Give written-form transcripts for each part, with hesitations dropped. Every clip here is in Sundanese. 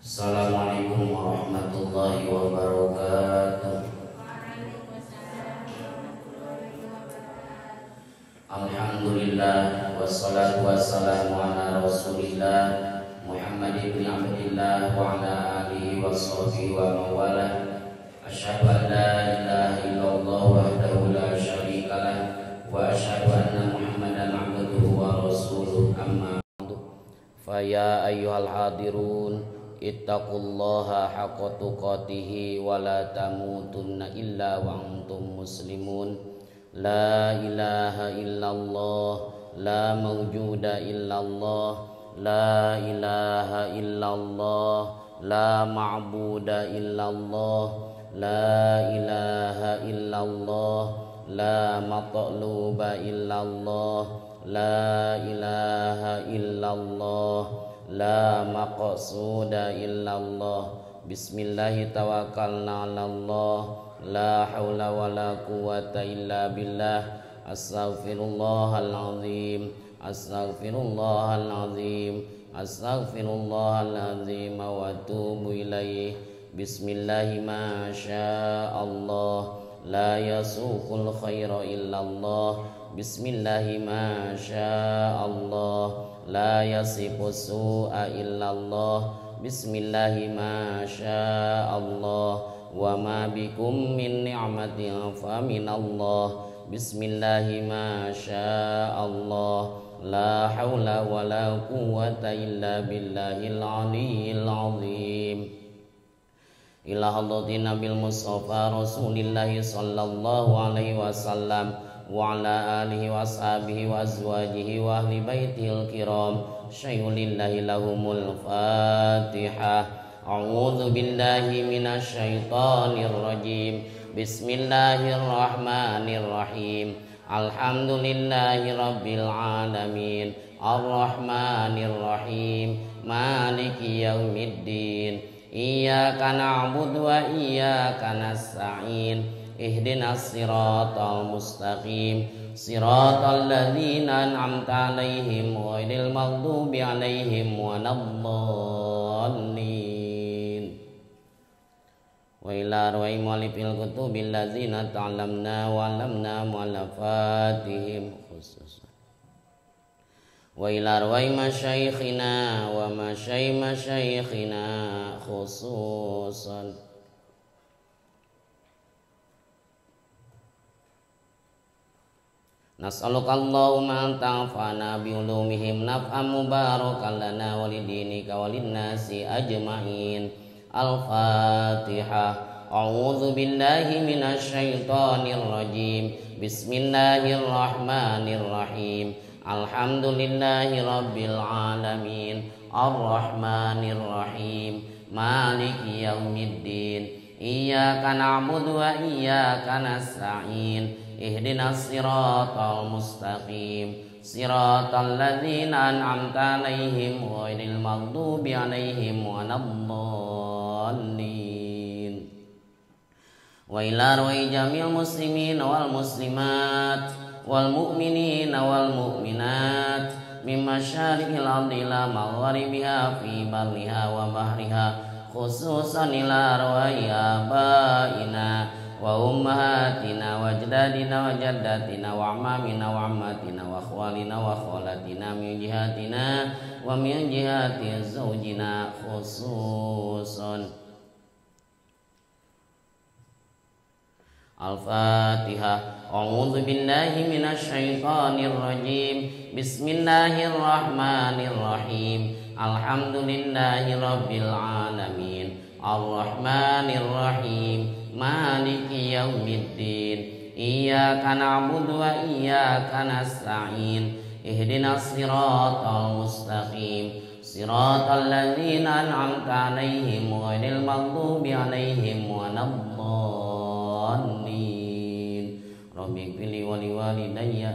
Assalamualaikum warahmatullahi wabarakatuh. Alhamdulillah wassalatu wassalamu ala rasulillah Muhammad ibn Abdillah wa ala alihi wa sahbihi wa mawalah. Asyhadu an la ilaha illallah wahdahu la syarikalah wa asyhadu anna Muhammadan abduhu wa rasuluh. Amma ba'du. Fa ya ayyuhal hadirun ittaqullaha haqqa tuqatihi wa la tamutunna illa wa antum muslimun. La ilaha illallah, la mawjuda illallah, la ilaha illallah, la ma'buda illallah, la ilaha illallah, la matluba illallah, la ilaha illallah, la maqsuda illallah. Bismillahi tawakkalna 'alallah, la haula wala quwata illa billah. Astaghfirullahal azim, astaghfirullahal azim, astaghfirullahal azim wa atubu ilaih. Bismillahi ma sya'allah, la yasuqul khaira illallah. Bismillahi ma sya'allah, la yasifu su'a illallah. Bismillahi ma sya'allah, wa ma bikum min ni'matin fa minallah. Bismillahi ma sya'allah, la haula wa la quwwata illa billahil aliyyil azim. Ila hadratin Nabil Mustafa Rasulillahi sallallahu alaihi wasallam wa ala alihi wa ashabihi wa azwajihi wa ahli baitihil kiram. Syai'ulillahi lahumul fatihah. A'udzu billahi minasyaitonir rajim. Bismillahirrahmanirrahim. Alhamdulillahi rabbil alamin. Arrahmanir rahim. Maliki yaumiddin. Iyyaka na'budu wa iyyaka nasta'in. Ihdinas siratal mustaqim. Siratal ladzina an'amta 'alaihim ghairil maghdubi 'alaihim waladdallin. Wa ila arwahi mu'allifil kutubil ladzina ta'lamna wa 'allamna mu'allafatihim khususan. Wa ila arwahi masyayikhina wa masyayikhina khususan. Nas'aluka Allahumma an ta'fana bi ulumihim naf'an mubarakan lana wa lidinika wa linnasi ajma'in. Al-Fatihah. A'udzu billahi minasyaitonir rajim. Bismillahirrahmanirrahim. Alhamdulillahi rabbil alamin. Arrahmanir rahim. Maliki yaumiddin. Iyyaka na'budu wa iyyaka nasta'in. Ihdinas siratal mustaqim. Siratal ladzina an'amta 'alaihim ghairil maghdubi 'alaihim waladdallin. Wa ila arwahi jami'il muslimin wal muslimat wal mu'minina wal mu'minat min masyariqil ardi ila magharibiha fi barriha wa bahriha, khususan ila arwahi abaina wa ummahatina wa ajdadina wa jaddatina wa amamina wa ammatina wa akhwalina wa khalatina min jihatina wa min jihati zawjina khususan. Al-Fatihah. A'udzu billahi minasyaitonir rajim. Bismillahirrahmanirrahim. Alhamdulillahi rabbil alamin. Arrahmanir rahim. Maliki yaumiddin. Iyyaka na'budu wa iyyaka nasta'in. Ihdinas siratal mustaqim. Siratal ladzina an'amta 'alaihim ghairil maghdubi 'alaihim waladdallin. Rabbighfirli wa liwalidayya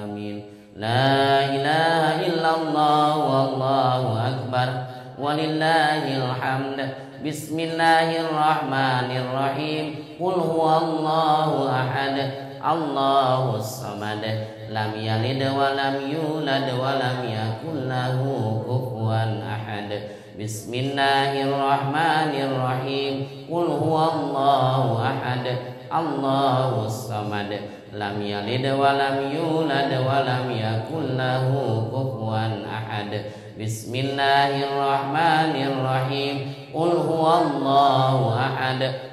amin. La ilaha illallah wallahu akbar walillahil hamd. Bismillahirrahmanirrahim. Qul huwallahu ahad, Allahus samad, lam yalid wa lam yulad wa lam yakul lahu kufuwan ahad. Bismillahirrahmanirrahim. Qul huwallahu ahad, Allahus samad, lam yalid wa lam yulad wa lam yakul lahu kufuwan ahad. Bismillahirrahmanirrahim. Qul huwallahu ahad,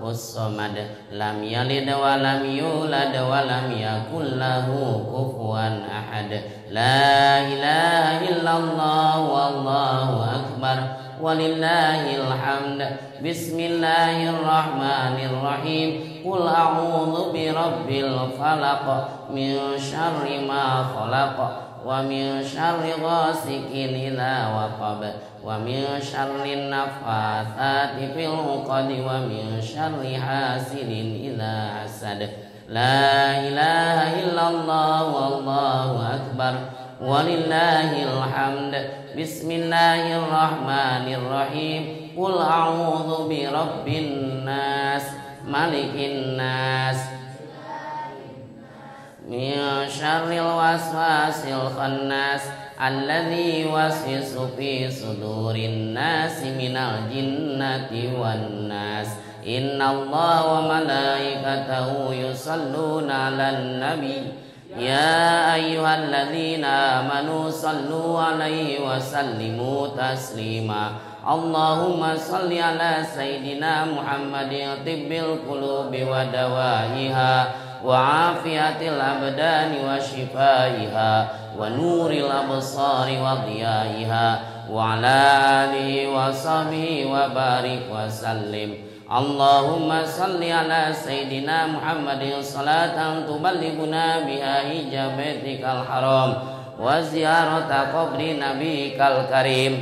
Allahus samad, lam yalid wa lam yulad wa lam yakul lahu kufuwan ahad. La ilaha illallah wallahu akbar walillahil hamd. Bismillahirrahmanirrahim. Qul a'udzu birabbil falaq min syarri ma khalaq wa min syarri ghasikin idza waqab wa min syarri naffatsati fil 'uqad wa min syarri hasidin idza hasad. La ilaha illallah wallahu akbar walillahil hamd. Bismillahirrahmanirrahim. Qul a'udzu birabbin nas, malikin nas, min syarril waswasil khannas alladzi yuwaswisu fi sudurin nas minal jinnati wan nas. Innallaha wa malaikatahu yusholluna 'alan nabi ya ayyuhalladzina amanu sallu 'alaihi wa sallimu taslima. Allahumma shalli ala sayyidina Muhammadin tibbil qulubi wa dawaiha wa afiyatil abdani wa shifaiha wa nuril absari wa diyaiha wa ala alihi wa sahbihi wa barik wa sallim. Allahumma salli ala sayyidina Muhammadin salatan tuballighuna biha hijabatikal haram wa ziyarata qabri nabikal karim.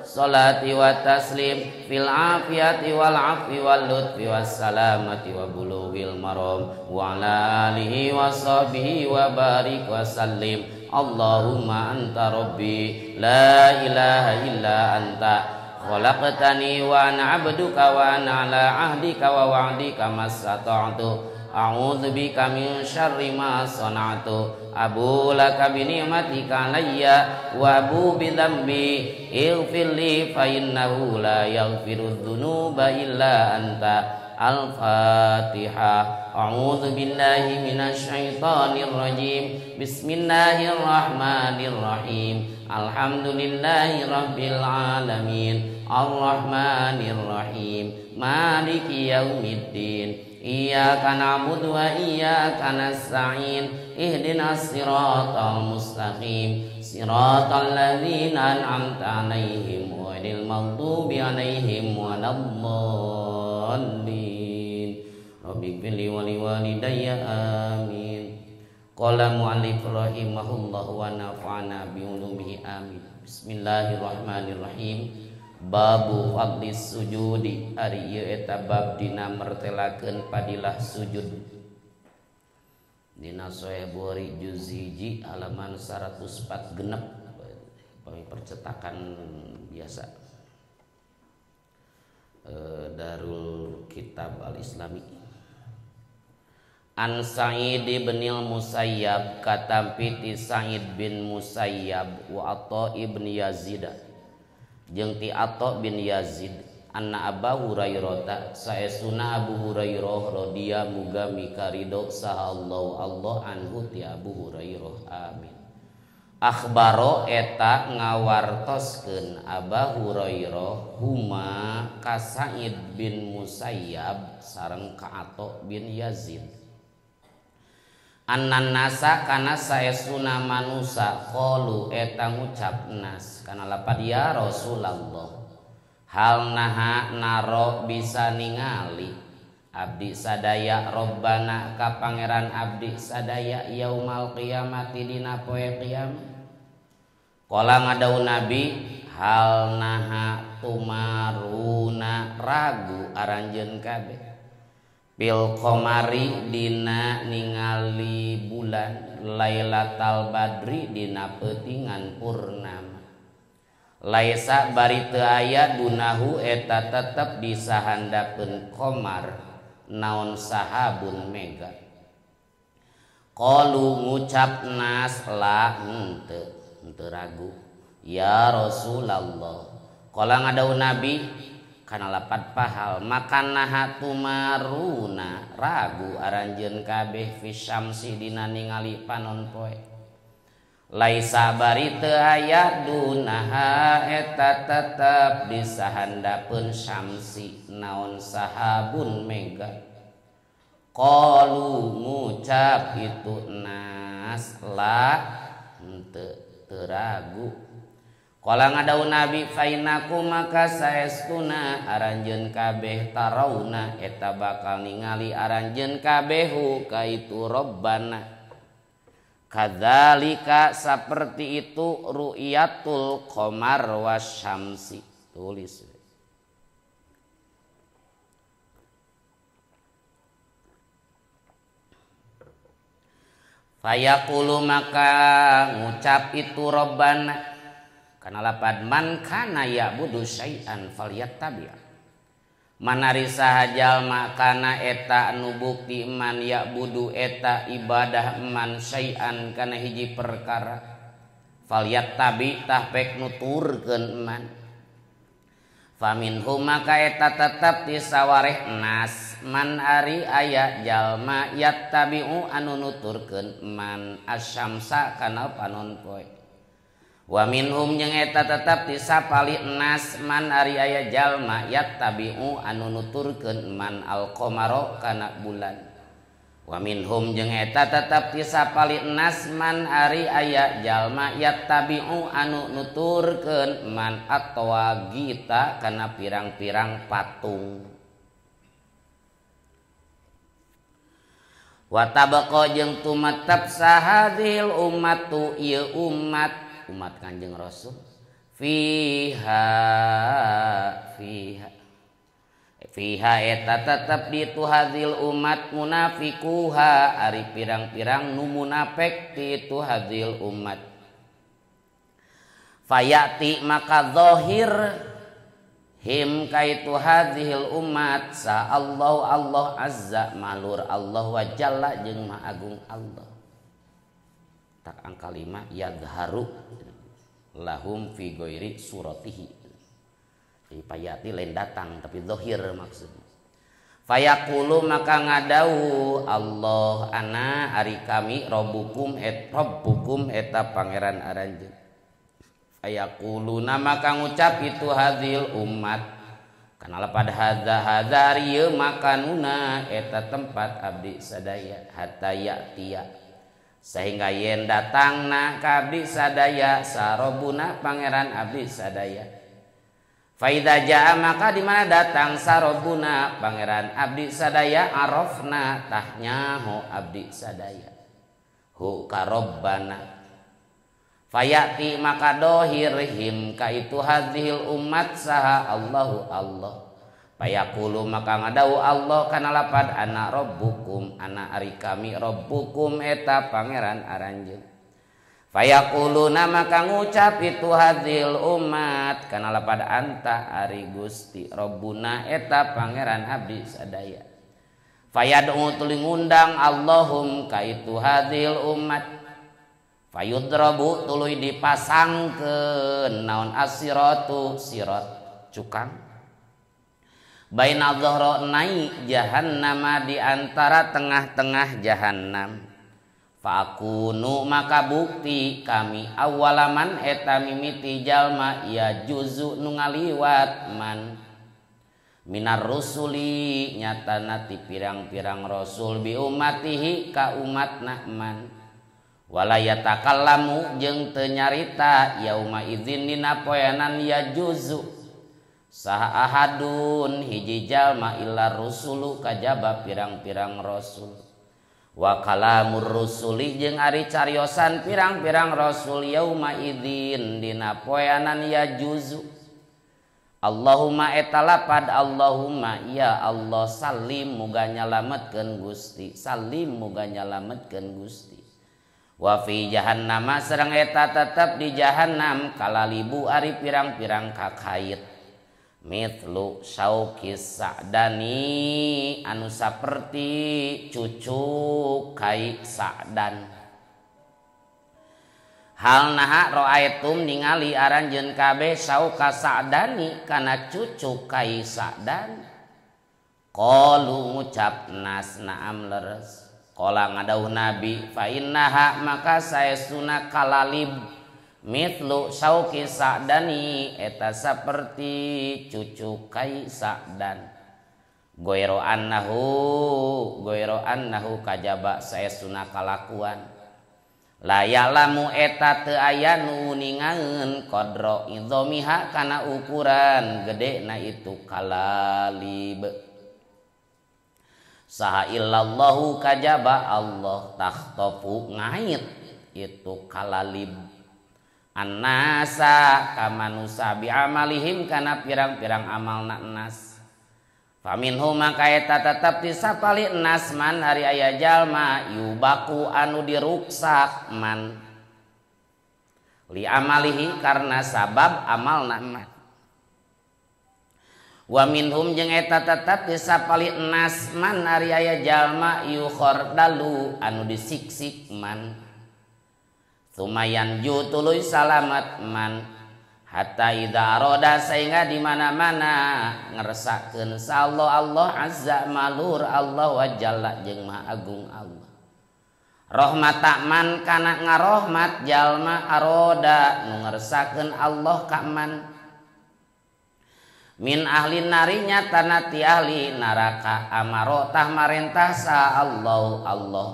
Salati wa taslim fil afiyati wal afwi wal lutfi was salamati wa bulughil maram wa ala alihi wa sahbihi wa barik wa sallim. Allahumma anta rabbi la ilaha illa anta khalaqtani wa ana 'abduka wa ana 'ala 'ahdika wa wa'dika mastata'tu. A'udzu bika min syarri ma sana'tu. Abu laka bi ni'matika alayya wa abu bi dzambi ighfir li fa innahu la yaghfiru dzunuba illa anta. Al-Fatihah. A'udzu billahi minasyaitonir rajim. Bismillahirrahmanirrahim. Alhamdulillahi rabbil alamin. Arrahmanir rahim. Maliki yaumiddin. Iyyaka na'budu wa iyyaka nasta'in. Ihdinas siratal mustaqim. Siratal ladzina an'amta 'alaihim ghairil maghdubi 'alaihim waladdallin. Rabbighfirli wa liwalidayya amin. Qala mu'allif rahimahullah wa nafa'ana bi ulumihi amin. Bismillahirrahmanirrahim. Babu fadlis sujudi. Ari ieu eta bab dina mertelakeun padilah sujud. Dina Sahih Bukhari juz 1 halaman 104 genep, percetakan biasa, Darul Kitab Al-Islami. An Sa'id bin Musayyab katampi ti Sa'id bin Musayyab wa Atha ibn Yazid jeung ti Atha bin Yazid anna Abu Hurairah saesuna Abu Hurairah radhiya muga mikarido saha Allah Allah anhu ti Abu Hurairah amin. Akhbaro eta ngawartoskeun Abu Hurairah huma ka Sa'id bin Musayyab sareng ka Atha bin Yazid. Annan nasa kana saesuna manusa qalu eta ngucap nas kana lapad ya Rasulullah hal naha naro bisa ningali abdi sadaya robbana ka pangeran abdi sadaya yaumal qiyamati dina poe kiamat. Qala ngadau nabi hal naha tumaruna ragu aranjeun kabeh pil qamari dina ningali bulan lailatal badri dina peutingan purnama. Laisa bari teu aya dunahu eta tetep di sahandapeun qamar naon sahabun mega. Qalu ngucap nas la henteu henteu ragu. Ya Rasulullah. Qala ngadau Nabi kana lapad pahal maka naha tumaruna ragu aranjeun kabeh fi syamsi dina ningali panon poe. Laisa bari teu aya dunaha eta tetep di sahandapeun syamsi naon sahabun mega. Qalu ngucap itu nas la henteu teu ragu. Qala ngadau Nabi fainaku maka saestuna aranjeun kabeh tarauna eta bakal ningali aranjeun kabehu ka itu Rabbana. Kadzalika seperti itu ru'yatul qamar wasyamsi. Tulis. Fayaqulu maka ngucap itu Rabbana. Kana lapad man kana ya'budu syai'an falyattabi'. Manari saha jalma kana eta anu bukti man ya'budu eta ibadah man syai'an kana hiji perkara falyattabi tah pek nuturkeun man. Faminhum maka eta tetep di sawareh nas man ari aya jalma yattabi'u anu nuturkeun man asyamsa kana panon poe. Wa minhum jeung eta tetep disapali nas man ari aya jalma yattabi'u anu nuturkeun man al-qamara kana bulan. Wa minhum jeung eta tetep disapali nas man ari aya jalma yattabi'u anu nuturkeun man atwagita kana pirang-pirang patung. Wa tabqa jeung tumetep sahadil ummatu ieu umat umat Kanjeng Rasul fiha fiha fiha eta tetep di tu hadil umat munafikuha ari pirang-pirang nu munafik ti tu hadil umat. Fayati maka zahir him kaitu hadhil umat sa Allah Allah azza malur Allah wa jalla jeung maha agung Allah. Tak angka 5 yadharu lahum fi ghairi suratihi. Jadi payati lain datang tapi zahir maksudnya. Fayaqulu maka ngadau Allah ana ari kami rabbukum et rabbukum eta pangeran aranjeun. Fayaquluna maka ngucap itu hadhil umat kana lapad hadza hadza ieu makanuna eta tempat abdi sadaya hatta ya'tiya sehingga yen datangna ka abdi sadaya sarobuna pangeran abdi sadaya. Faida jaa maka di mana datang sarobuna pangeran abdi sadaya arafna tahnyaho abdi sadaya hu karobbana. Fayati maka dohir him ka itu hadhil umat saha Allahu Allah. Fayaqulu maka ngadau Allah kana lapad ana rabbukum ana ari kami rabbukum eta pangeran aranjeun. Fayaquluna maka ngucap itu hadhil umat kana lapad anta ari Gusti Rabbuna eta pangeran abdi sadaya. Fayad'u tuluy ngundang Allahum ka itu hadhil umat. Fayudrabu tuluy dipasangkeun naon asiratu sirat cukang baina dhahranai jahannama di antara tengah-tengah jahannam. Fakunu maka bukti kami awalaman eta mimiti jalma ya juzu nu ngaliwat man minar rusuli nyatana ti pirang-pirang rasul bi ummatihi ka umatna man. Wala yatakallamu jeung teu nyarita yauma idzin dina poeanan ya juzu saha ahadun hiji jalma illa rusulu kajaba pirang-pirang rasul. Wa kalamur rusuli jeung ari cariosan pirang-pirang rasul yauma idzin dina poeanan ya juzu. Allahumma eta lapad Allahumma ya Allah salim muga nyalametkeun Gusti salim muga nyalametkeun Gusti. Wa fi jahannama sareng eta tetep di jahannam kalalibu ari pirang-pirang kakait mithlu syauqis sa'dani anu saperti cucuk kai sa'dan. Hal naha roaitum ningali aranjeun kabeh sauka sa'dani kana cucu kai sa'dan. Qalu ngucap nas naam leres. Qala ngadauh Nabi fa innaha maka saestuna kalalib mithlu sauki sa'dani eta saperti cucu kai sa'dan. Goiro annahu kajaba saestuna kalakuan. La ya'lamu eta teu aya nu ningaeun qadra idhamiha kana ukuran gedena itu kalalib. Saha illallahu kajaba Allah takhtafu ngait itu kalalib. Annasa ka manusa bi amalihim kana pirang-pirang amalna nas. Faminhum maka eta tetep disapali nas man ari aya jalma yubaku anu diruksak man li amalihi karena sabab amalna man. Wa minhum jeung eta tetep disapali nas man ari aya jalma yukhordalu anu disiksik man. Sumayan ju tuluy salamat man hatta idza arada sehingga di mana-mana ngeresakeun sallallahu Allah azza malur Allah wa jalla jeung maha agung Allah. Rahmata man kana ngarohmat jalma aroda nu ngeresakeun Allah ka man. Min ahli nari nyatana ti ahli neraka amaro tah marentah sa Allah Allah.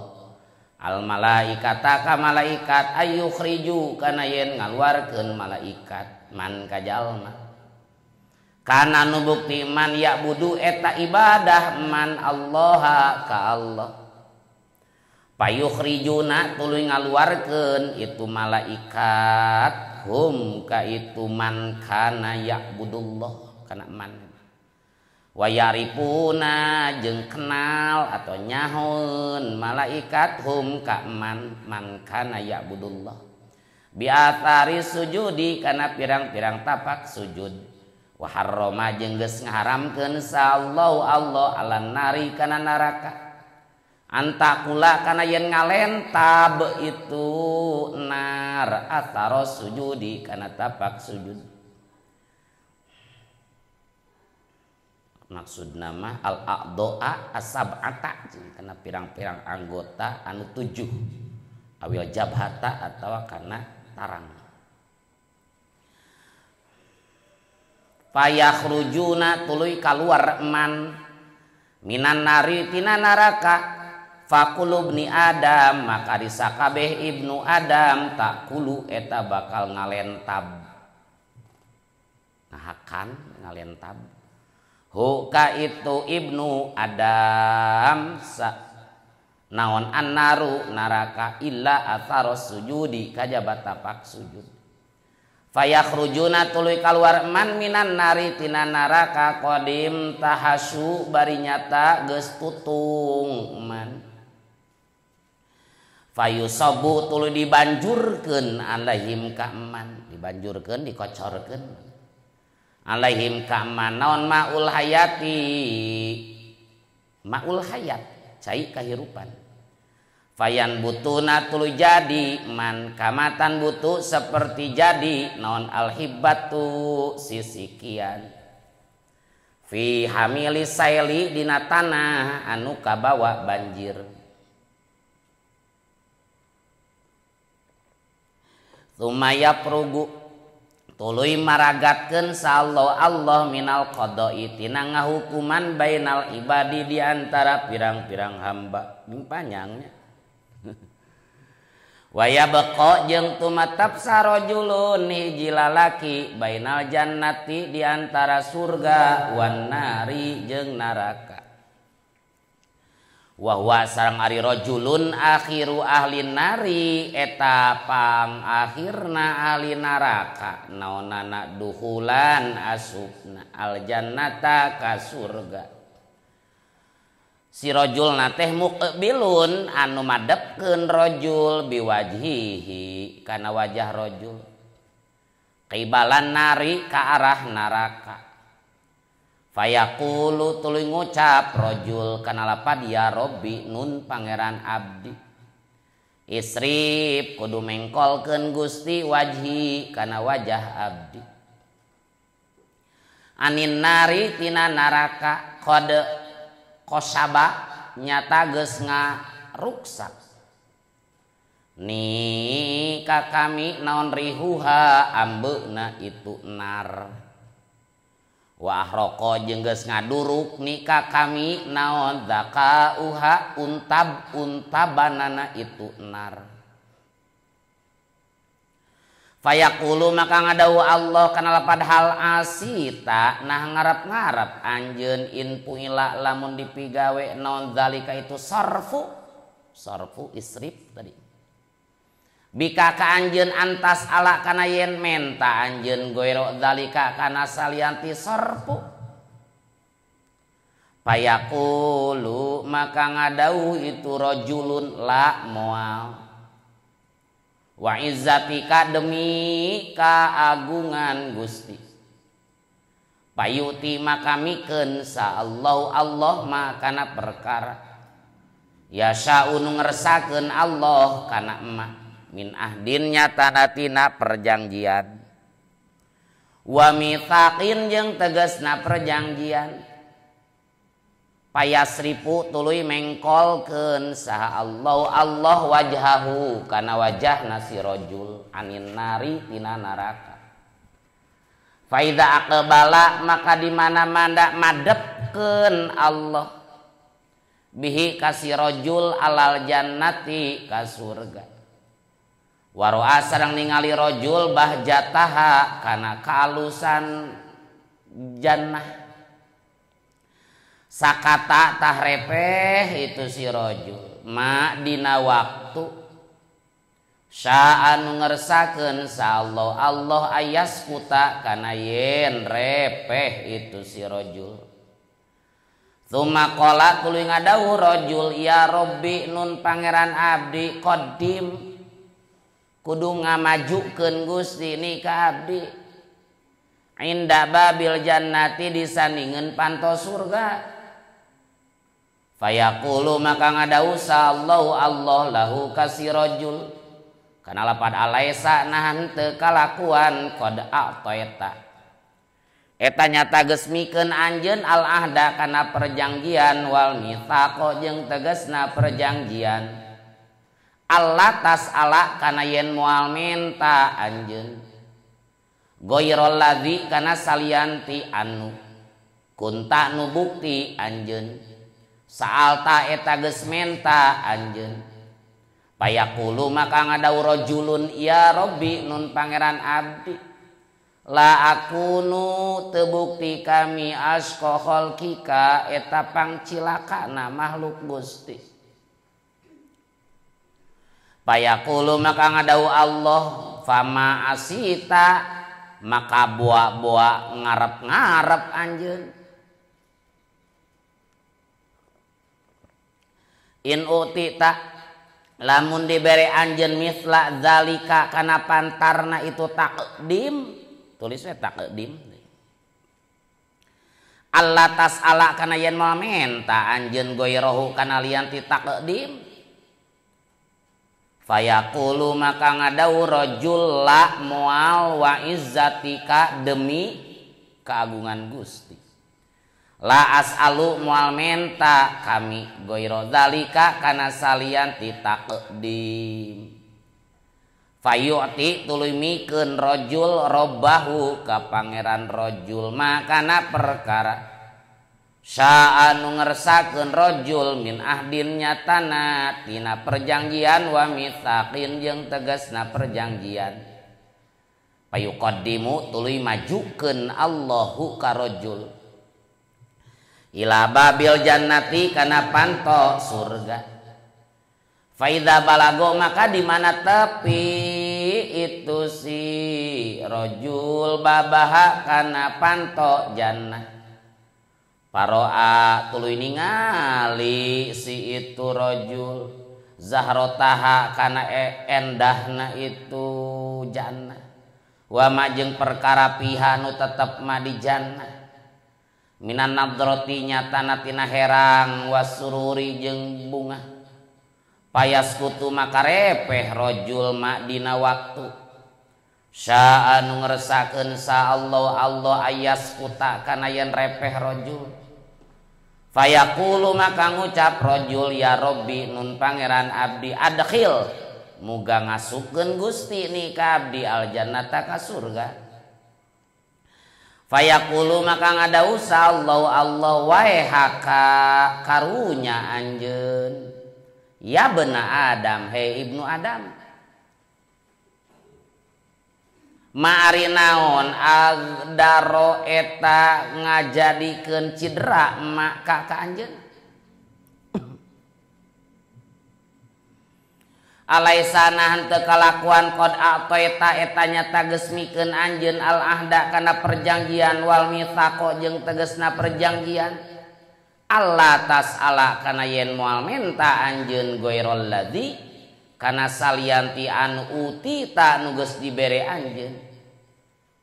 Al malaikata ka malaikat ayyukhriju kana yen ngaluarkeun malaikat man ka jalma. Kana nu bukti man ya'budu eta ibadah man Allah ka Allah. Payukhrijuna tuluy ngaluarkeun itu malaikat hum ka itu man kana ya'budullah kana man. Wa yarifuna jeung kenal atau nyahoeun malaikat hum ka man man kana ya'budullah. Biathari sujudi kana pirang-pirang tapak sujud. Wa harrama jeung geus ngaharamkeun sallallahu Allah ala nari kana neraka. Antakula kana yen ngalentab itu nar athara sujudi kana tapak sujud. Maksud nama al-a'doa as-sab'ata kana pirang-pirang anggota anu 7 awil jabhata atawa kana tarang. Fayakhrujuna tuluy kaluar man minan nari tina neraka. Fakulubni Adam maka disakabeh ibnu Adam takulu eta bakal ngalentab. Ngahakan ngalentab. Huka itu ibnu Adam sa naon annaru neraka illa atharos sujudi kajaba tapak sujud. Fayakhrujuna tuluy kaluar man minan nari tina neraka qadim tahasu bari nyata geus tutung man. Fayusabu tuluy dibanjurkeun alaihim ka man, dibanjurkeun dikocorkeun alaihim ka man naon maul hayati, maul hayat cai kahirupan. Fayan butuna tuluy jadi man kamatan butuh seperti jadi naon alhibatu sisikian fi hamili saili dina tanah anu kabawa banjir. Sumaya prugu tuluy maragatkeun sallallahu Allah minal qada'i tina ngahukuman bainal ibadi di antara pirang-pirang hamba. Ini panjangnya. Waya beko jeung tumatap sarojulun hiji lalaki bainal jannati di antara surga wan nari jeung neraka. Wa huwa sareng ari rajulun akhiru ahli nari eta pang akhirna ahli neraka naonana duhulan asupna al jannata ka surga. Si rajulna teh muqbilun anu madepkeun rajul biwajhihi kana wajah rajul qibalan nari ka arah neraka. Fayaqulu tuluy ngucap rajul kana lapad ya Robbi nun pangeran abdi Isrif kudu mengkolkeun Gusti wajhi kana wajah abdi. Anin nari tina naraka qad qosaba nyata geus ngaruksak. Ni ka kami naon rihuha ambeuna itu nar. Wa ahroko jeung geus ngaduruk ni ka kami naon zakauha untab untabanana itu nar. Fayaqulu maka ngadawuh Allah kana lapad hal asita nah ngarap-ngarap anjeun in puila lamun dipigawe naon zalika itu sarfu sarfu isrif tadi. Bika ka anjeun antas ala kana yen menta anjeun goiro zalika kana salianti sarfu. Payaqulu maka ngadauh itu rajulun la moal. Wa izzatika demi kaagungan Gusti. Payuti maka mikeun sa Allah Allah makana perkara. Yasa'u nu ngersakeun Allah kana emak. Min ahdin nyatana tina perjanjian. Wa mitsaqin jeung tegasna perjanjian. Payasripu tuluy mengkolkeun saha Allah Allah wajhahu kana wajahna si rajul anin nari tina neraka. Faida aqbala maka di mana-mana madepkeun Allah bihi ka si rajul alal jannati ka surga. Waro'a sareng ningali rajul bahjataha kana kaalusan jannah. Sakata tah repeh itu si rajul ma dina waktu sa'anu ngersakeun sa Allah Allah ayas kuta kana yen repeh itu si rajul. Tsumma qala tuluy ngadawuh rajul ya Rabbi nun pangeran abdi qadim kudu ngamajukeun Gusti ni ka abdi inda babil jannati disandingeun panto surga. Fayaqulu maka ngadawuh sallahu Allah lahu kasi rajul kana lapad alaisa nahan teu kalakuan qad a'taita eta nyata geus mikeun anjeun al ahda kana perjanjian wal mitsaqo jeung tegasna perjanjian Allah tas ala kana yen moal menta anjeun ghairul ladzi kana salianti anu kunta nu bukti anjeun saalta eta geus menta anjeun. Payaqulu maka ngadawuh rajulun ya Rabbi nun pangeran abdi la akunu teu bukti kami asqa khalqika eta pangcilakana makhluk Gusti. Payaqulu maka ngadawuh Allah fama asita maka boa-boa ngarep-ngarep anjeun. In utita lamun dibere anjeun misla zalika kana pantarna itu takdim tulis we takdim Allah tas ala kana yen moal menta anjeun goirohu kana lian ti takdim. Fayaqulu maka ngadawuh rajul la moal wa izzatika demi keagungan Gusti. La as'alu mual menta kami goiro zalika kana salian ti taqdim. Fayu'ti tuluy mikeun rajul robbahu ka pangeran rajul makana perkara sa'anu ngersakeun rajul min ahdin nyatana tina perjanjian wa mitsaqin jeung tegasna perjanjian. Payuqaddimu tuluy majukeun Allahu ka rajul ila babil jannati kana panto surga. Faida balago maka di mana tepi itu si rajul babaha kana panto jannah. Paroa tuluy ningali si itu rajul zahrotaha kana endahna itu jannah. Wa majeng perkara piha nu tetep ma di jannah. Minan nadrati nyatana tina herang wasururi jeung bunga. Payas kutu maka repeh rojul ma dina waktu syaa nu ngeresakeun sa Allah Allah ayas kuta kana yen repeh rojul. Fayaqulu maka ngucap rojul ya Robbi nun pangeran abdi adkhil muga ngasupkeun Gusti ni ka abdi aljannata ka surga. Fayaqulu maka ngadau sa Allah Allah wae haka karunya anjeun ya bena Adam hei ibnu Adam ma'ari naon agdaro eta ngajadikeun cidera maka ka anjeun alaisana henteu kalakuan qad a'taita eta nyata geus mikeun anjeun al ahda kana perjanjian wal mitsaqo jeung tegasna perjanjian Allah tas'ala kana yen moal menta anjeun goirol ladzi kana salianti anu utita nu geus dibere anjeun.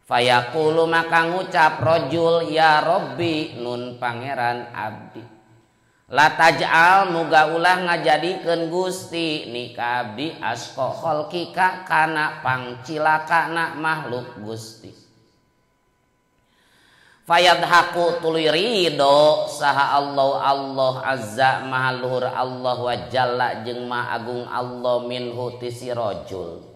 Fayaqulu maka ngucap rajul ya Robbi nun pangeran abdi la taj'al muga ulah ngajadikeun Gusti ni ka abdi asqa khalqika kana pangcilakana makhluk Gusti. Fayadhaku tuluy ridho saha Allah Allah azza maha luhur Allah wa jalla jeung maha agung Allah minhu ti si rajul.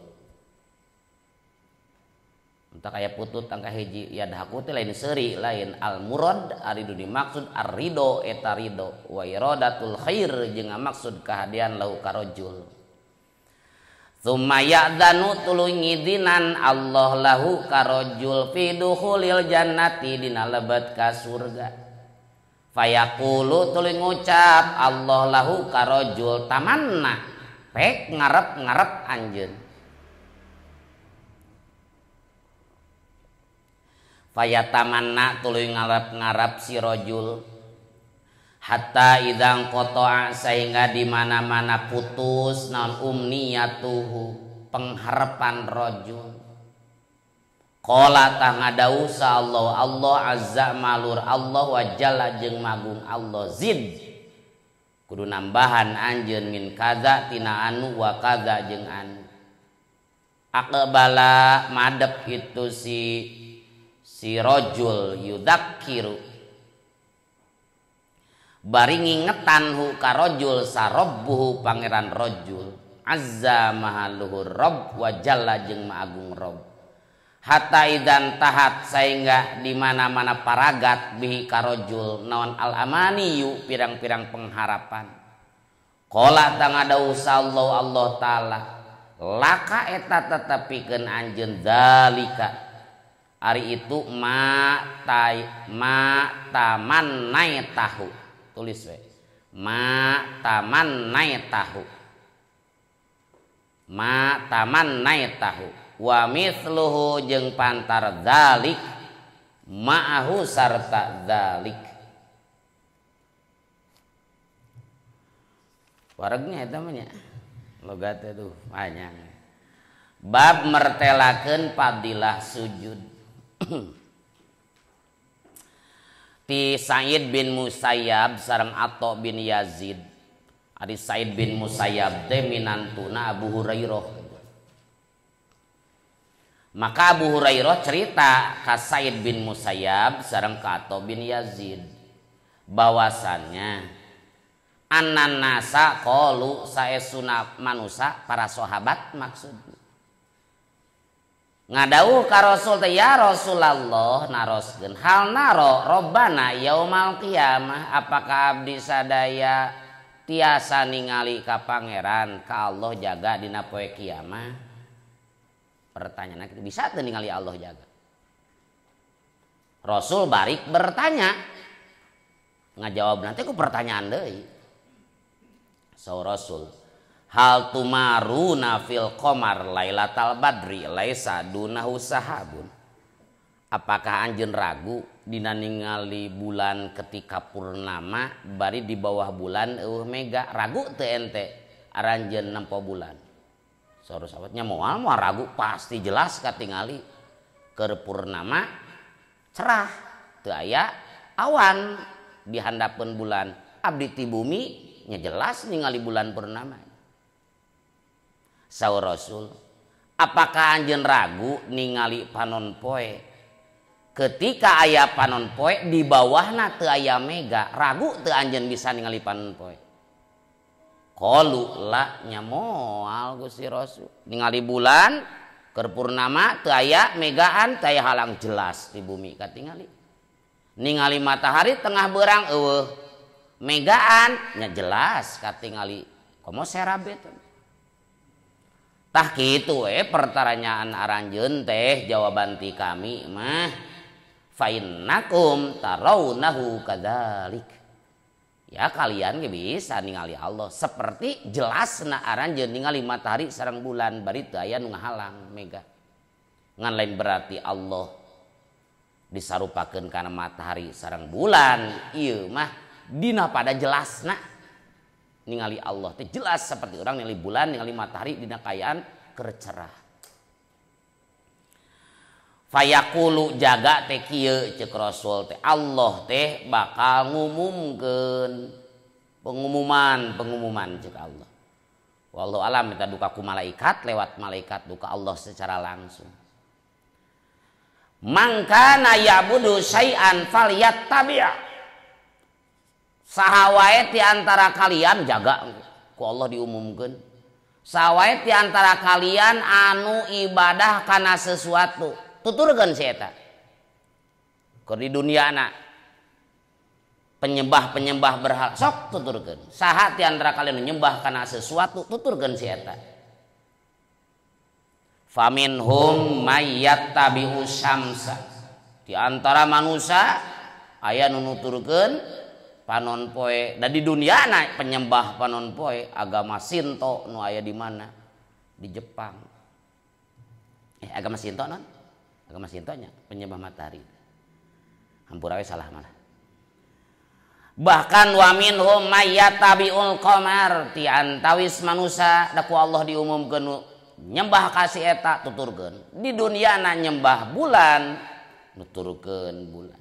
Entah kaya putut angka hiji yadhaku teh lain seuri lain al murad ari nu dimaksud ar-ridho eta ridho wa iradatul khair jeung maksud kahadean lahu ka rajul. Tsumma ya'dzanu tuluy ngidinan Allah lahu karajul fi dukhulil jannati dina lebet ka surga. Fayaqulu tuluy ngucap Allah lahu karajul tamanna pek ngarep-ngarep anjeun. Fayatamanna tuluy ngarep-ngarep si rajul hatta idang qata'a sehingga di mana-mana putus naon umniyatuhu pengharapan rajul. Qala tah ngadau sa Allah Allah azza malur Allah wa jalla jeung magung Allah zid kudu nambahan anjeun min kaza tina anu wa kaza jeung anu. Aqbala madep itu si rajul yudzakiru bari ngingetan hu ka rajul sarabbuhu pangeran rajul azza maha luhur rabb wa jalla jeung maha agung rabb. Hatta idan tahat sehingga di mana-mana paragat bihi ka rajul naon al amaniyu pirang-pirang pengharapan. Qala tangadau sallallahu Allah taala laka eta tetepikeun anjeun zalika ari itu ma tamannaitahu tulis we ma tamannaitahu ma tamannaitahu wa mithluhu jeung pantar dzalik ma'ahu sarta dzalik. Waregnya eta mah nya logat tuh panjang. Bab mertelakeun fadilah sujud. Ti Sa'id bin Musayyab sareng Atha bin Yazid. Ari Sa'id bin Musayyab teh minantuna Abu Hurairah. Maka Abu Hurairah cerita ka Sa'id bin Musayyab sareng ka Atha bin Yazid bahwasannya annanasa qalu saesuna manusa para sahabat maksudna ngadauh ka Rasul teh ya Rasulullah naroskeun hal naro robbana yaumal qiyamah apakah abdi sadaya tiasa ningali ka pangeran ka Allah jaga dina poe kiamah. Pertanyaan bisa teu ningali Allah jaga. Rasul balik bertanya ngajawab nanti ku pertanyaan deui. So Rasul hal tumaruna fil qamar lailatal badri laisa dunahu sahabun. Apakah anjeun ragu dina ningali bulan ketika purnama bari di bawah bulan eueuh mega ragu teu ente aranjeun nempo bulan. Saur sahabatnya moal moal ragu pasti jelas katingali keur purnama cerah teu aya awan di handapeun bulan abdi ti bumi nya jelas ningali bulan purnama. Saur Rasul, apakah anjeun ragu ningali panon poe? Ketika aya panon poe di bawahna teu aya mega, ragu teu anjeun bisa ningali panon poe? Qalu la, nya moal Gusti Rasul. Ningali bulan keur purnama teu aya megaan, teu aya halang, jelas di bumi katingali. Ningali matahari tengah berang eueuh megaan, nya jelas katingali. Komo serabe teh. Tah kitu we pertanyaan aranjeun teh, jawaban ti kami mah fa innakum tarawnahu kadzalik. Ya kalian ge bisa ningali Allah seperti jelasna aranjeun ningali matahari sareng bulan bari teu aya nu ngahalang mega. Ngan lain berarti Allah disarupakeun kana matahari sareng bulan, ieu mah dina pada jelasna ningali Allah teh jelas seperti orang ningali bulan, ningali matahari dina kaayaan keur cerah. Fayaqulu jaga teh kieu ceuk Rasul teh, Allah teh bakal ngumumkeun pengumuman ceuk Allah. Wallahu alam eta duka ku malaikat, lewat malaikat duka Allah secara langsung. Mangkana ya'budu syai'an falyattabi'. Saha wae ti antara kalian jaga ku Allah diumumkeun. Saha wae ti antara kalian anu ibadah kana sesuatu, tuturkeun si eta. Keur di duniana penyembah-penyembah berhala sok tuturkeun. Saha ti antara kalian nyembah kana sesuatu, tuturkeun si eta. Faminhum may yattabi'u syamsa. Di antara manusia aya nu nuturkeun panon poe. Da di duniana penyembah panon poe agama Shinto nu aya di mana? Di Jepang. Agama Shinto non? Agama Shinto nya penyembah matahari. Hampura we salah malah. Bahkan wa minhum may yattabi'ul qamar, ti antawis manusia da ku Allah diumumkeun nyembah ka si eta tuturkeun. Di duniana nyembah bulan, nuturkeun bulan.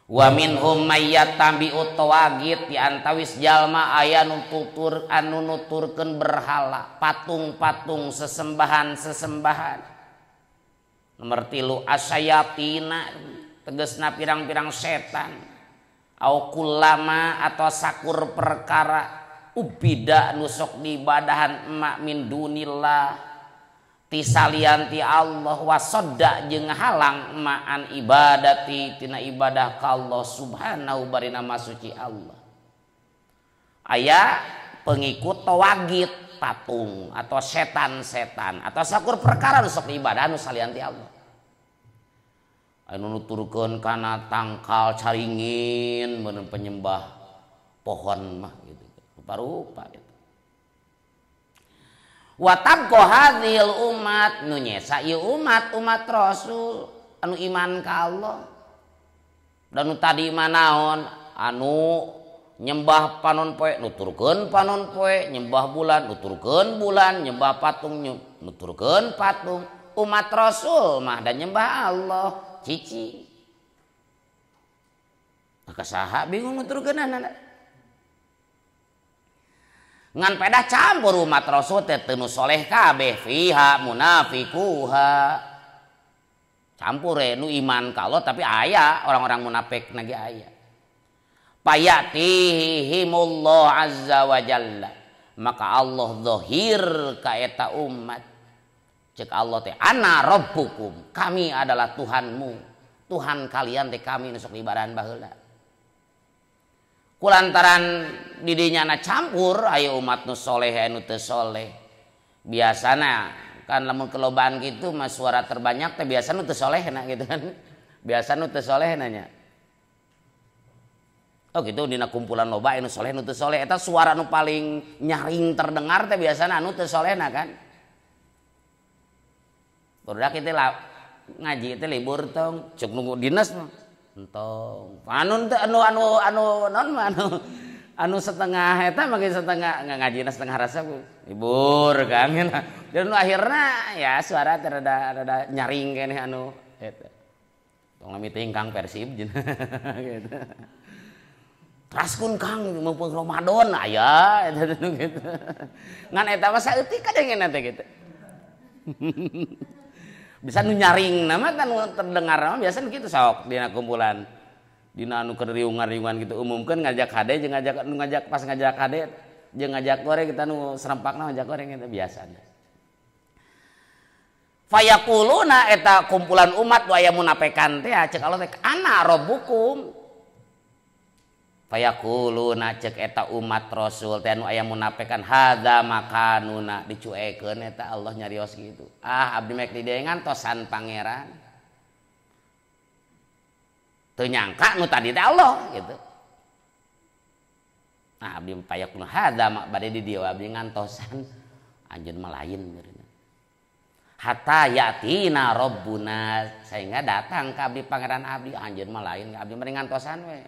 Wa minhum may yattabi'ut tawagit, di antawis jalma aya nu tutur anu nuturkeun berhala, patung-patung, sesembahan-sesembahan. Nomor 3 asyayatina, tegesna pirang-pirang setan. Au kullama atau sakur perkara ubida nu sok diibadahan emak min dunillah ti salian ti Allah, wasodda jeung halang emaan ibadati tina ibadah ka Allah subhanahu barina masuci Allah. Aya pengikut tawagit, patung atau setan-setan atau sakur perkara nu sok diibadahan nu salian ti Allah. Anu nuturkeun kana tangkal caringin bener penyembah pohon mah gitu. Rupa-rupa gitu. Wa tabqa hadhil umat, nu nyesa ieu umat, umat Rasul anu iman ka Allah. Dan nu tadi mah naon? Anu nyembah panon poe nuturkeun panon poe, nyembah bulan nuturkeun bulan, nyembah patung nuturkeun patung. Umat Rasul mah dan nyembah Allah cici. Maka saha bingung nuturkeunana. Ngan pedah campur umat Rasul teh teu nu soleh kabeh, fiha munafiquha. Campur nu iman ka Allah tapi aya orang-orang munafik nage aya. Payatihimullah azza wa jalla. Maka Allah zahir ka eta umat. Cek Allah teh ana rabbukum, kami adalah Tuhanmu. Tuhan kalian teh kami nu sok ibadahan baheula. Kulantaran didinya na campur ayo umat nu soleh anu teu soleh. Biasana kan lamun kelobaan gitu mah suara terbanyak teh biasa nu teu soleh na gitu kan. Biasa nu teu soleh nanya. Oh gitu dina kumpulan loba anu soleh nu teu soleh eta suara nu paling nyaring terdengar teh biasana anu teu soleh na kan. Barudak kita ngaji teh libur tong cek nunggu dinas mah. Entong. Anu teu anu anu anu non mah anu anu setengah eta makin setengah ngajina setengah rasa libur kan. Dan akhirnya ya suara teh rada nyaring keneh anu eta. Tong lami teh ingkang Persib gitu. Traskun Kang mumpung Ramadan aya eta gitu. Ngan eta mah saeutik kadengena teh gitu. Bisa nu nyaring nama kan terdengar mah biasa gitu sok dina kumpulan. Dina anu keur riungan-riungan gitu umumkeun ngajak hade jeung ngajak nu ngajak pas ngajak hade jeung ngajak goreng kita nu serempakna ngajak goreng eta biasana. Fayaquluna eta kumpulan umat nu aya munafikan teh cek Allah teh ana rabbukum. Fayaquluna cek eta umat Rasul teh anu aya munafikan hadza makanuna dicuekeun eta Allah nyarios gitu. Ah abdi mek di dieu ngantosan pangeran. Teu nyangka nu tadi teh Allah gitu. Nah abdi fayaquluna hadza bade di dieu abdi ngantosan anjeun mah lain meureun. Hatta yatina rabbuna sehingga datang ka abdi pangeran abdi anjeun mah lain abdi mah ngantosan we.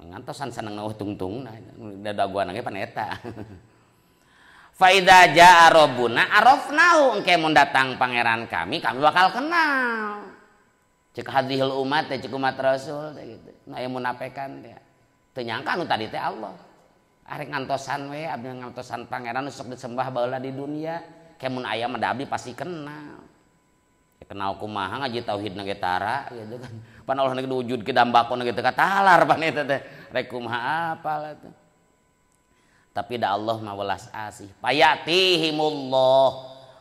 Ngantosan seneng eueuh tungtungna dadaguan ge pan eta. Fa idza jaa rabbuna arafnahu engke mun datang pangeran kami kami bakal kenal. Cek hadhil umat teh cek umat Rasul teh gitu. Nu aya munafikan teh. Teu nyangka nu tadi teh Allah. Arek ngantosan we abdi ngantosan pangeran nu sok disembah baheula di dunia. Ke mun aya mah da abdi pasti kenal. Ya, kenal kumaha ngaji tauhidna ge tara gitu kan. Pan Allah nu wujud ke dambakon ge teu katalar pan eta teh. Rek kumaha apal eta. Tapi da Allah mah welas asih. Payatihimullah.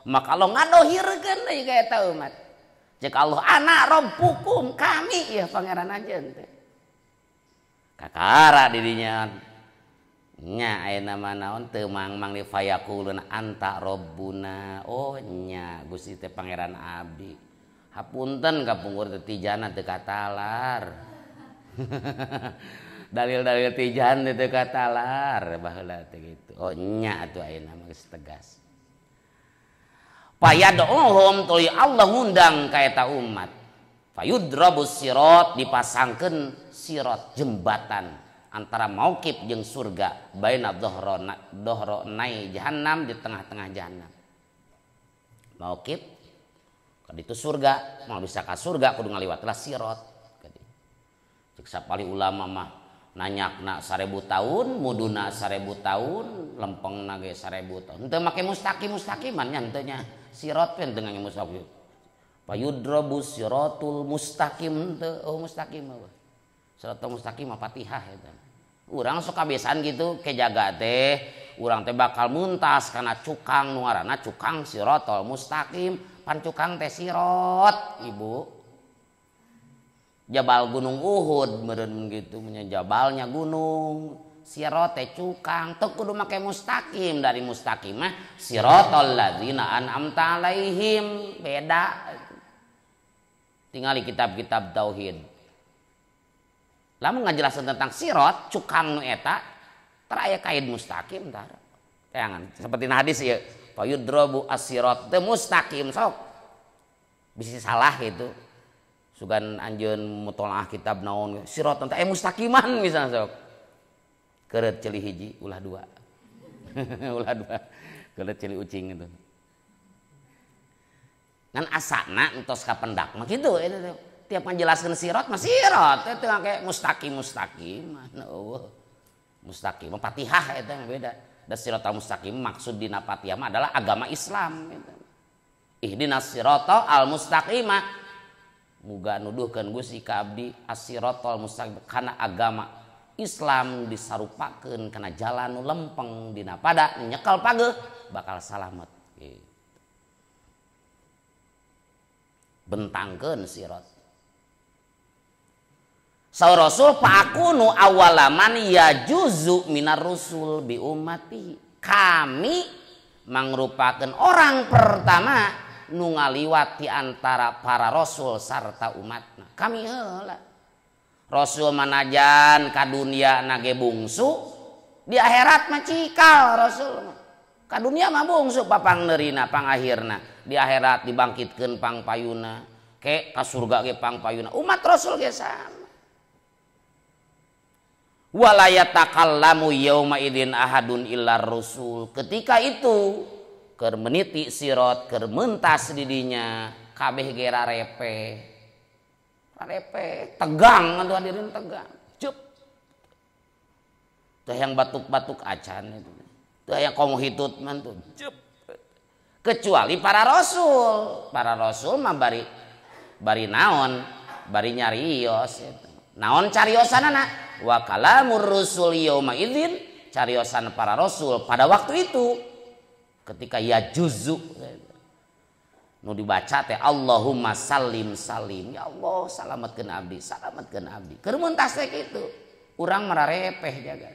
Maka Allah ngadohirkeun deui ka eta umat. Cek Allah ana rabbukum kami ya pangeran anjeun teh. Kakara didinya. Nya ayeuna mah naon teu mangmang di fayaquluna anta rabbuna. Oh nya Gusti teh pangeran abdi. Hapunten kapungkur teh tijana teu katalar. Dalil-dalil tijan teh teu katalar baheula teh gitu. Oh nya atuh ayeuna mah geus tegas. Fayad'uhum tuluy Allah ngundang ka eta umat. Fayudrabus sirat dipasangkeun sirat jembatan antara mauqif jeung surga baina dhahranai jahannam di tengah-tengah jahannam. Mauqif kaditu surga, mau bisa ka surga kudu ngaliwat lah sirat. Cek sapali ulama mah nanyakna 1000 tahun, muduna 1000 tahun, lempengna ge 1000 tahun. Henteu make mustaqim mustaqiman nya henteu nya. Sirat we henteu ngangge mustaqim. Fayudrabu siratul mustaqim henteu, oh mustaqim mah. Siratul mustaqim mah Fatihah eta. Urang sok kabiasaan gitu ke jaga teh, urang teh bakal muntas kana cukang nu ngaranna cukang siratul mustaqim, pan cukang teh sirat, Ibu. Jabal Gunung Uhud meureun gitu nya jabalnya gunung, sirat teh cukang, teu kudu make mustaqim dari mustaqim mah siratal ladzina an'amta alaihim, beda. Tingali kitab-kitab tauhid. Lamun ngajelaskeun tentang sirat cukang nu eta teu aya kaid mustaqim tah. Tayangan seperti hadis ieu, fayudrabu as-sirat teu mustaqim sok. Bisi salah gitu. Sugan anjeun mutolaah kitab naon sirat teh mustaqiman misalnya sok. Keureut ceuli hiji ulah dua. Ulah dua. Keureut ceuli ucing gitu. Ngan asana entos kapendak mah kitu eta teh. Tiap ngajelaskeun sirat mah sirat teh teu make mustaqim mustaqim eueuh. Mustaqim mah Fatihah eta mah beda. Da siratal mustaqim maksud dina Fatihah mah adalah agama Islam gitu. Ihdinas siratal al mustaqimah. Muga nuduhkeun Gusti ka abdi as-siratal mustaqim kana agama Islam disarupakeun kana jalan nu lempeng dina pada nyekel pageuh bakal salamet gitu. Bentangkeun sirat. Saur Rasul fa'akunu awalaman yajuzu minar rusul bi ummati. Kami mangrupakeun orang pertama nu ngaliwat di antara para rasul sarta umatna. Kami heula. Rasul manajan ka dunia nage bungsu, di akhirat mah cikal rasul mah. Ka dunia mah bungsu papangneurina pangakhirna, di akhirat dibangkitkeun pangpayuna, ke ka surga ge pangpayuna. Umat rasul ge sama. Wala yatakallamu yauma idzin ahadun illar rusul. Ketika itu keur meniti sirat, keur mentas didinya, kabeh ge rarepe. Rarepe, tegang atuh hadirin tegang. Cep. Teu hayang batuk-batuk acan itu. Teu hayang komo hitut man tuh. Kecuali para rasul. Para rasul mah bari naon, bari nyarios itu. Naon cariosanana? Wa kalamur rusul yauma idzin, cariosan para rasul pada waktu itu ketika ya juzu nu dibaca teh Allahumma salim salim, ya Allah salametkeun abdi, salametkeun abdi. Keur mentas teh kitu. Urang mararepeh jaga.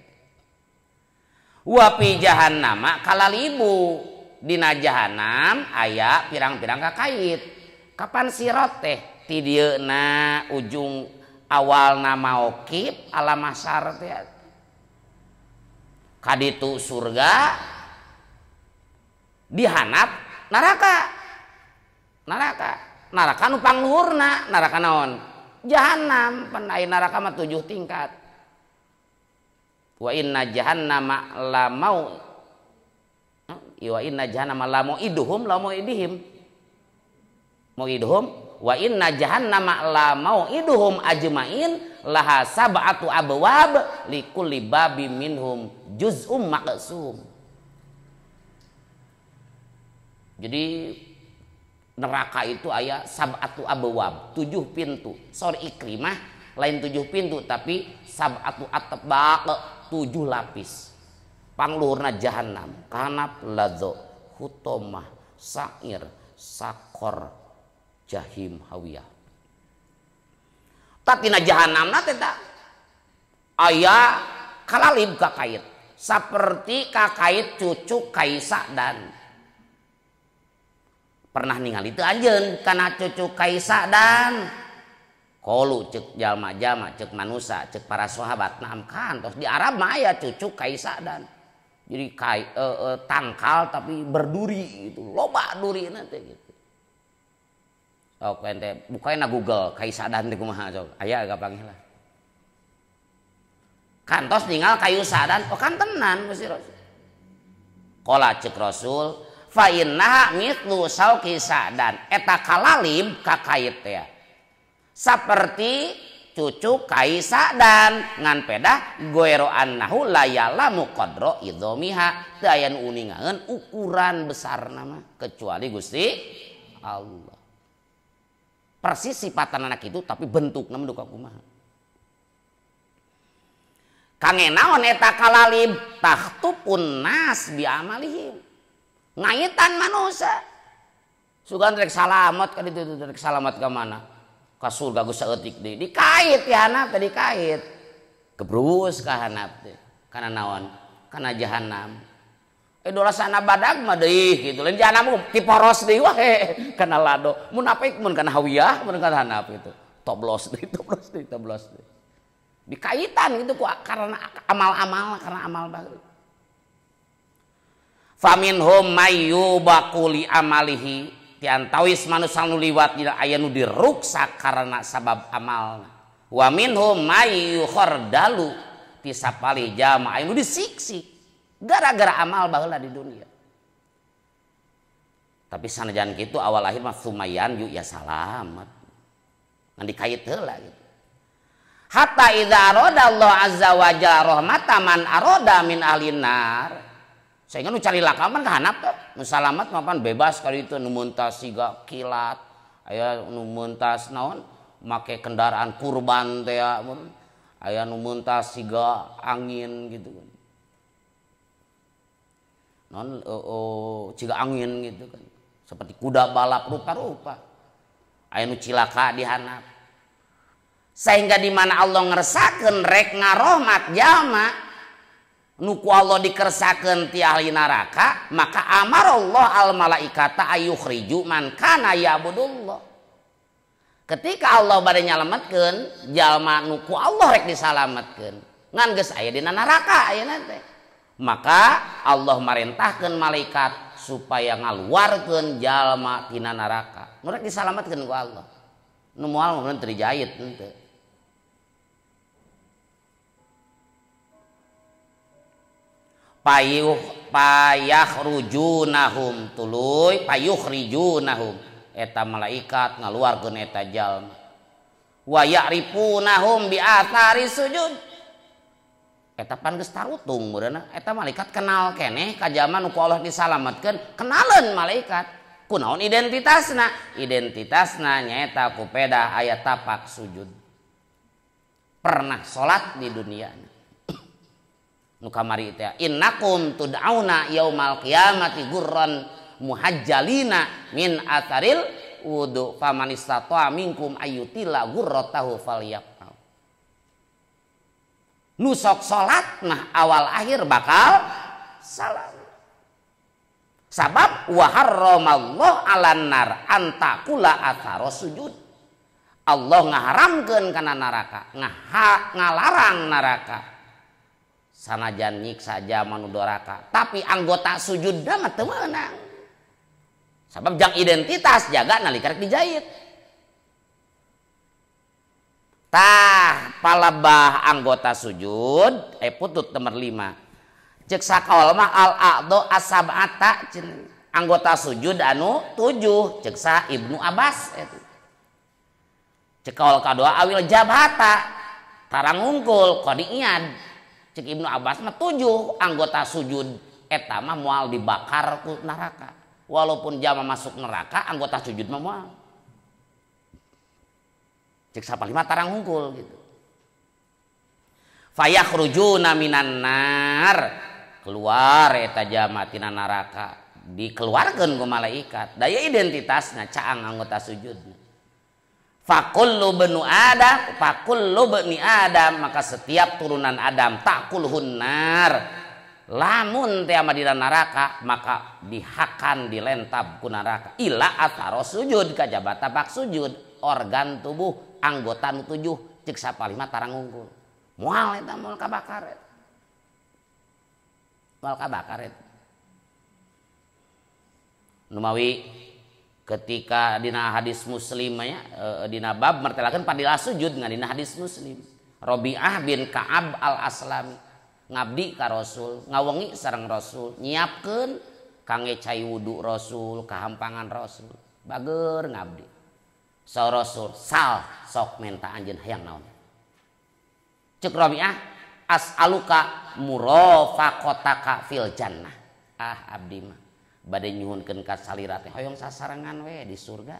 Wa fi jahannama kalalibu, dina jahanam aya pirang-pirang kakait. Kapan sirat teh ti dieuna ujung awalna maokib ala masar teh. Kaditu surga dihanap neraka. Neraka. Neraka nu pangluhurna, neraka naon? Jahanam. Pan aya neraka mah 7 tingkat. Wa inna jahannama la mau wa inna jahannama la mau'iduhum la mau'idihim. Mau'iduhum wa inna jahannama la mau'iduhum ajmain laha sab'atu abwab likulli babim minhum juz'um maqsum. Jadi neraka itu aya sab'atu abwab, 7 pintu. Sor Ikrimah lain 7 pintu tapi sab'atu atbaq, 7 lapis. Pangluhurna jahannam, kanap ladzo, hutomah, sa'ir, sakor, jahim, hawiyah. Tapi na jahannamna teh aya kalalib kakait, seperti kakait cucu Kaisa dan pernah ningali teu anjeun kana cucu Kaisa dan kolu cek jalma-jalma cek manusa cek para sahabat naam kantos di Arab mah aya cucu Kaisa dan jadi tangkal tapi berduri gitu, loba durina teh gitu. Sok ente bukaina Google Kaisa dan teh kumaha sok aya gampang lah. Kantos ninggal kayu sadan, oh kan tenan Gusti Rasul. Qala cek Rasul fa innaha mithlu sauqi sa'dan, eta kalalib kakait teh seperti cucu Kaisa dan ngan pedah goero annahu la ya'lamu qadra idzomiha, teu aya nu uningaeun ukuran besarna mah kecuali Gusti Allah. Persis sifatan anak itu tapi bentukna mah duka kumaha. Kange naon eta kalalib tahtupun nas bi amalihim, ngaitan manusia. Sugan rek salamat ka ditu, rek salamat ka mana? Ka surga geus saeutik deui. Dikait ya hanap teh dikait. Kebrus ka hanap teh. Kana naon? Kana jahanam. Dolasana badag mah deui kitu. Lain jahanam tiporos deui wae kana lado. Mun apik mun kana hawiyah mun kana hanap gitu. Toblos deui, toblos deui, toblos deui. Dikaitan gitu ku karena amal-amal, karena amal bagus. Faminhum mayyubaquli amalihi, tiantawis manusia nu liwat dina aya nu diruksak karena sabab amalna. Wa minhum mayyukhardalu, ti sapali jama aya nu disiksik gara-gara amal baheula di dunia. Tapi sanajan kitu awal akhir mah sumayan yu ya salamat. Ngan dikait heula gitu. Hatta idza aradallahu azza wa jalla rahmatan man arada min ahlin nar. Sehingga nu cari lakaman ka hanap teh, nu salamat mapan bebas kali itu nu mentas siga kilat, aya nu mentas naon make kendaraan kurban teh aya nu mentas siga angin gitu kan. Non siga angin gitu kan. Seperti kuda balap rupa-rupa. Aya nu cilaka di hanap. Sehingga di mana Allah ngersakeun rek ngarohmat jalma nu ku Allah dikersakeun ti ahli neraka, maka amarallah al malaikata ayukhriju man kana ya'budullah. Ketika Allah bade nyalametkeun jalma nu ku Allah rek disalametkeun, ngan geus aya dina neraka ayeuna teh. Maka Allah marentahkeun malaikat supaya ngaluarkeun jalma tina neraka. Nu rek disalametkeun ku Allah. Nu moal mun teu dijait henteu. Payuh payahrujunahum tuluy payuhrijunahum eta malaikat ngaluarkeun eta jalma. Wa ya'rifunahum bi athari sujud. Eta pan geus tarutung meureunna eta malaikat kenal keneh ka jalma nu ku Allah disalametkeun kenaleun malaikat. Kunaon identitasna? Identitasna nyaeta ku pedah aya tapak sujud. Pernah salat di dunia. Nu kamari teh innakum tud'auna yaumal qiyamati gurran muhajjalina min atharil wudu faman istata'a minkum ayyutila gurratahu falyaf'al. Nu sok salat mah awal akhir bakal salam. Sabab wa harramallahu 'alan nar antakula athara sujud. Allah ngaharamkeun kana neraka, ngalarang neraka. Sanajan nyiksa jalma nu doraka, tapi anggota sujudna mah teu meunang. Sabab jang identitas jaga nalika rek dijahit. Tah palebah anggota sujud putut nomor 5. Cek sakaol mah al a'dho asab'ata anggota sujud anu 7 cek sa Ibnu Abbas eta. Cek kaol kadua awil jabhata tarang hungkul qadi'iyad. Cek Ibnu Abbas mah 7 anggota sujud eta mah moal dibakar ku neraka. Walaupun jama masuk neraka anggota sujud mah moal. Cek sapalima tarang hungkul gitu. Fayakhrujuna minan nar, keluar eta jama tina neraka, dikeluarkeun ku malaikat. Daya identitasna caang anggota sujud. Fakullu benu Adam, fakullu bani Adam, maka setiap turunan Adam takulhun nar. Lamun teh dina neraka maka dihakan dilentab ku neraka. Ila ataro sujud kajaba tapak sujud, organ tubuh anggota nu 7 cek sapalima tarang unggul. Moal eta moal kabakar eta. Moal kabakar eta. Numawi ketika dina hadis Muslim nya dina bab martelakeun padilah sujud ngan dina hadis Muslim. Rabi'ah bin Ka'ab al-Aslami ngabdi ka Rasul, ngawengi sareng Rasul, nyiapkeun kangge cai wudu Rasul, kahampangan Rasul. Bager ngabdi. Sa Rasul sal sok menta anjeun hayang naon. Cek Rabi'ah as'aluka murafaqataka fil jannah. Ah abdi mah bade nyuhunkeun ka salira teh hoyong sasarengan we di surga.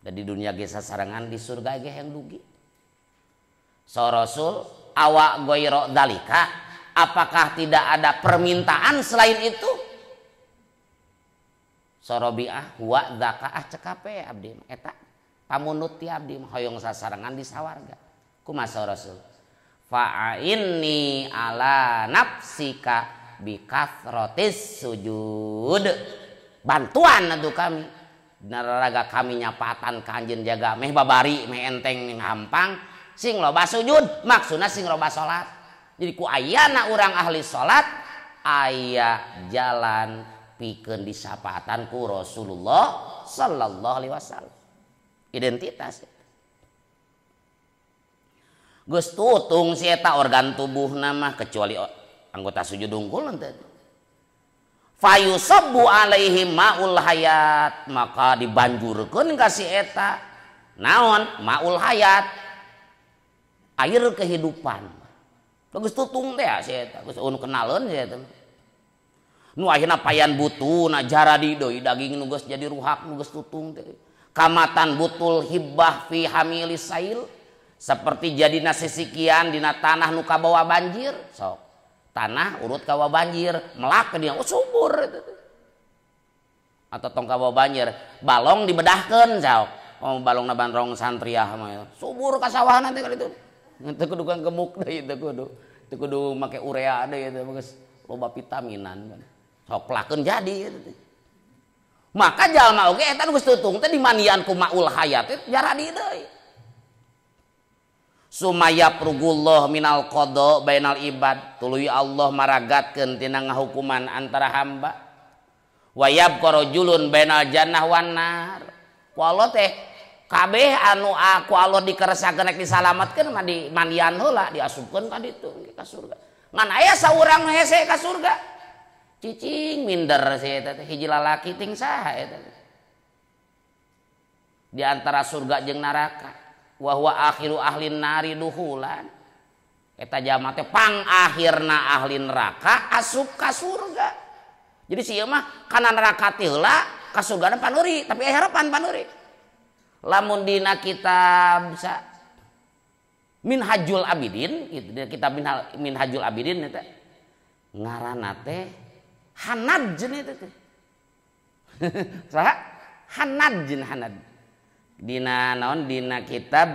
Da di dunia ge sasarengan di surga ge hayang dugi. So Rasul awa goiro dalika, apakah tidak ada permintaan selain itu? So Rabi'ah wa dzaka ah cekape abdi mah eta pamunut ti abdi mah hoyong sasarengan di sawarga. Kumaha so Rasul? Fa'inni ala nafsika bikathrotis sujud. Bantuan atuh kami naraga kami nyapatan ka anjeun jaga meh babari meh enteng hampang sing loba sujud, maksudna sing loba salat. Jadi ku ayana urang ahli salat aya jalan pikeun disapatan ku Rasulullah sallallahu alaihi wasallam. Identitas geus tutung si eta organ tubuhna mah kecuali anggota sujud unggul teh. Fayusabbu alaihi maul hayat, maka dibanjurkeun ka si eta naon maul hayat, air kehidupan. Geus tutung teh si eta, geus anu kenaleun si eta. Nu akhirna payan butuna jaradi deui daging nu geus jadi ruhak nu geus tutung teh. Kamatan butul hibbah fi hamilis sail, seperti jadi nasisikian dina tanah nu kabawa banjir, sok. Tanah urut kawa banjir melak ke dia, oh subur itu. Atau tong kawa banjir balong dibedahkeun sok. Oh balongna bandrong santriah mah subur ka sawah nanti kali itu. Teu kudu kang gemuk deui, teu kudu make urea deui eta geus loba vitaminan. Sok pelakeun jadi eta. Maka jalma oge eta geus tutung teh dimandian ku maul hayat teh jaradi deui. Sumaya prugullah minal qada bainal ibad, tuluy Allah maragatkeun tina ngahukuman antara hamba. Wayab qarajulun bainal jannah wan nar. Ku Allah teh kabeh anu aku Allah dikeresakeun rek disalametkeun mah di mandian heula diasupkeun ka ditu ka surga. Ngan aya saurang nu hese ka surga. Cicing minder si eta teh hiji lalaki ting saha eta teh. Di antara surga jeung neraka. Wa huwa akhiru ahlin nari duhulan. Eta jalma teh pangakhirna ahli neraka asup ka surga. Jadi si ieu mah kana neraka teh heula ka surgana panuri, tapi aya harapan panuri. Lamun dina kitab bisa Minhajul Abidin gitu, dina kitab Minhajul Abidin eta ngaranna teh Hanad jeung eta teh. Saha? Hanad jeung Hanad. Dina naon dina kitab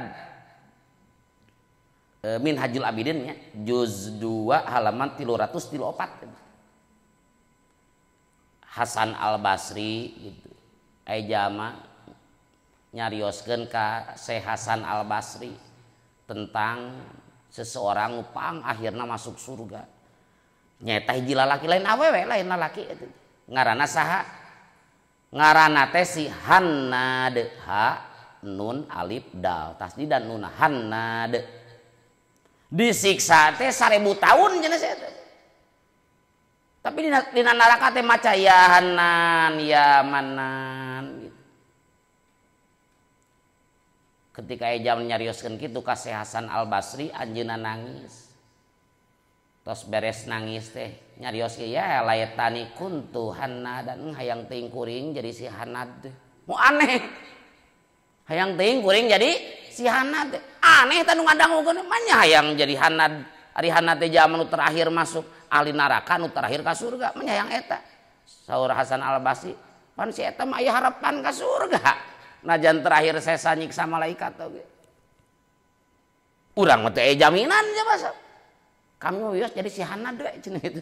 Minhajul Abidin nya juz 2 halaman 334. Hasan Al Basri gitu. Aya jalma nyarioskeun ka Syekh Hasan Al Basri tentang seseorang pang akhirna masuk surga. Nyaeta hiji lalaki lain awewe lain lalaki eta. Ngaranna saha? Ngaranna teh si Hannad, ha nun alif dal tasdid dan nun Hannad. Disiksa teh 1000 tahun cenah teh. Tapi dina neraka teh maca ya Hanan ya Manan gitu. Ketika aya jam nyarioskeun kitu ka Syekh Hasan Al Basri anjeunna nangis. Tos beres nangis teh nyarios ya laitani kuntu Hannadan hayang teuing kuring jadi si Hanad teh. Mu aneh. Hayang teuing kuring jadi si Hanad teh. Aneh teh nu ngadangukeun mah nya hayang jadi Hanad. Ari Hanad teh jalma nu terakhir masuk ahli neraka nu terakhir ka surga mah nya hayang eta. Saur Hasan Al Basri, pan si eta mah aya harapan ka surga. Najan terakhir sesa nyiksa malaikat oge. Urang mah teh aya jaminan nya kami mah wios jadi si Hanad we cenah itu.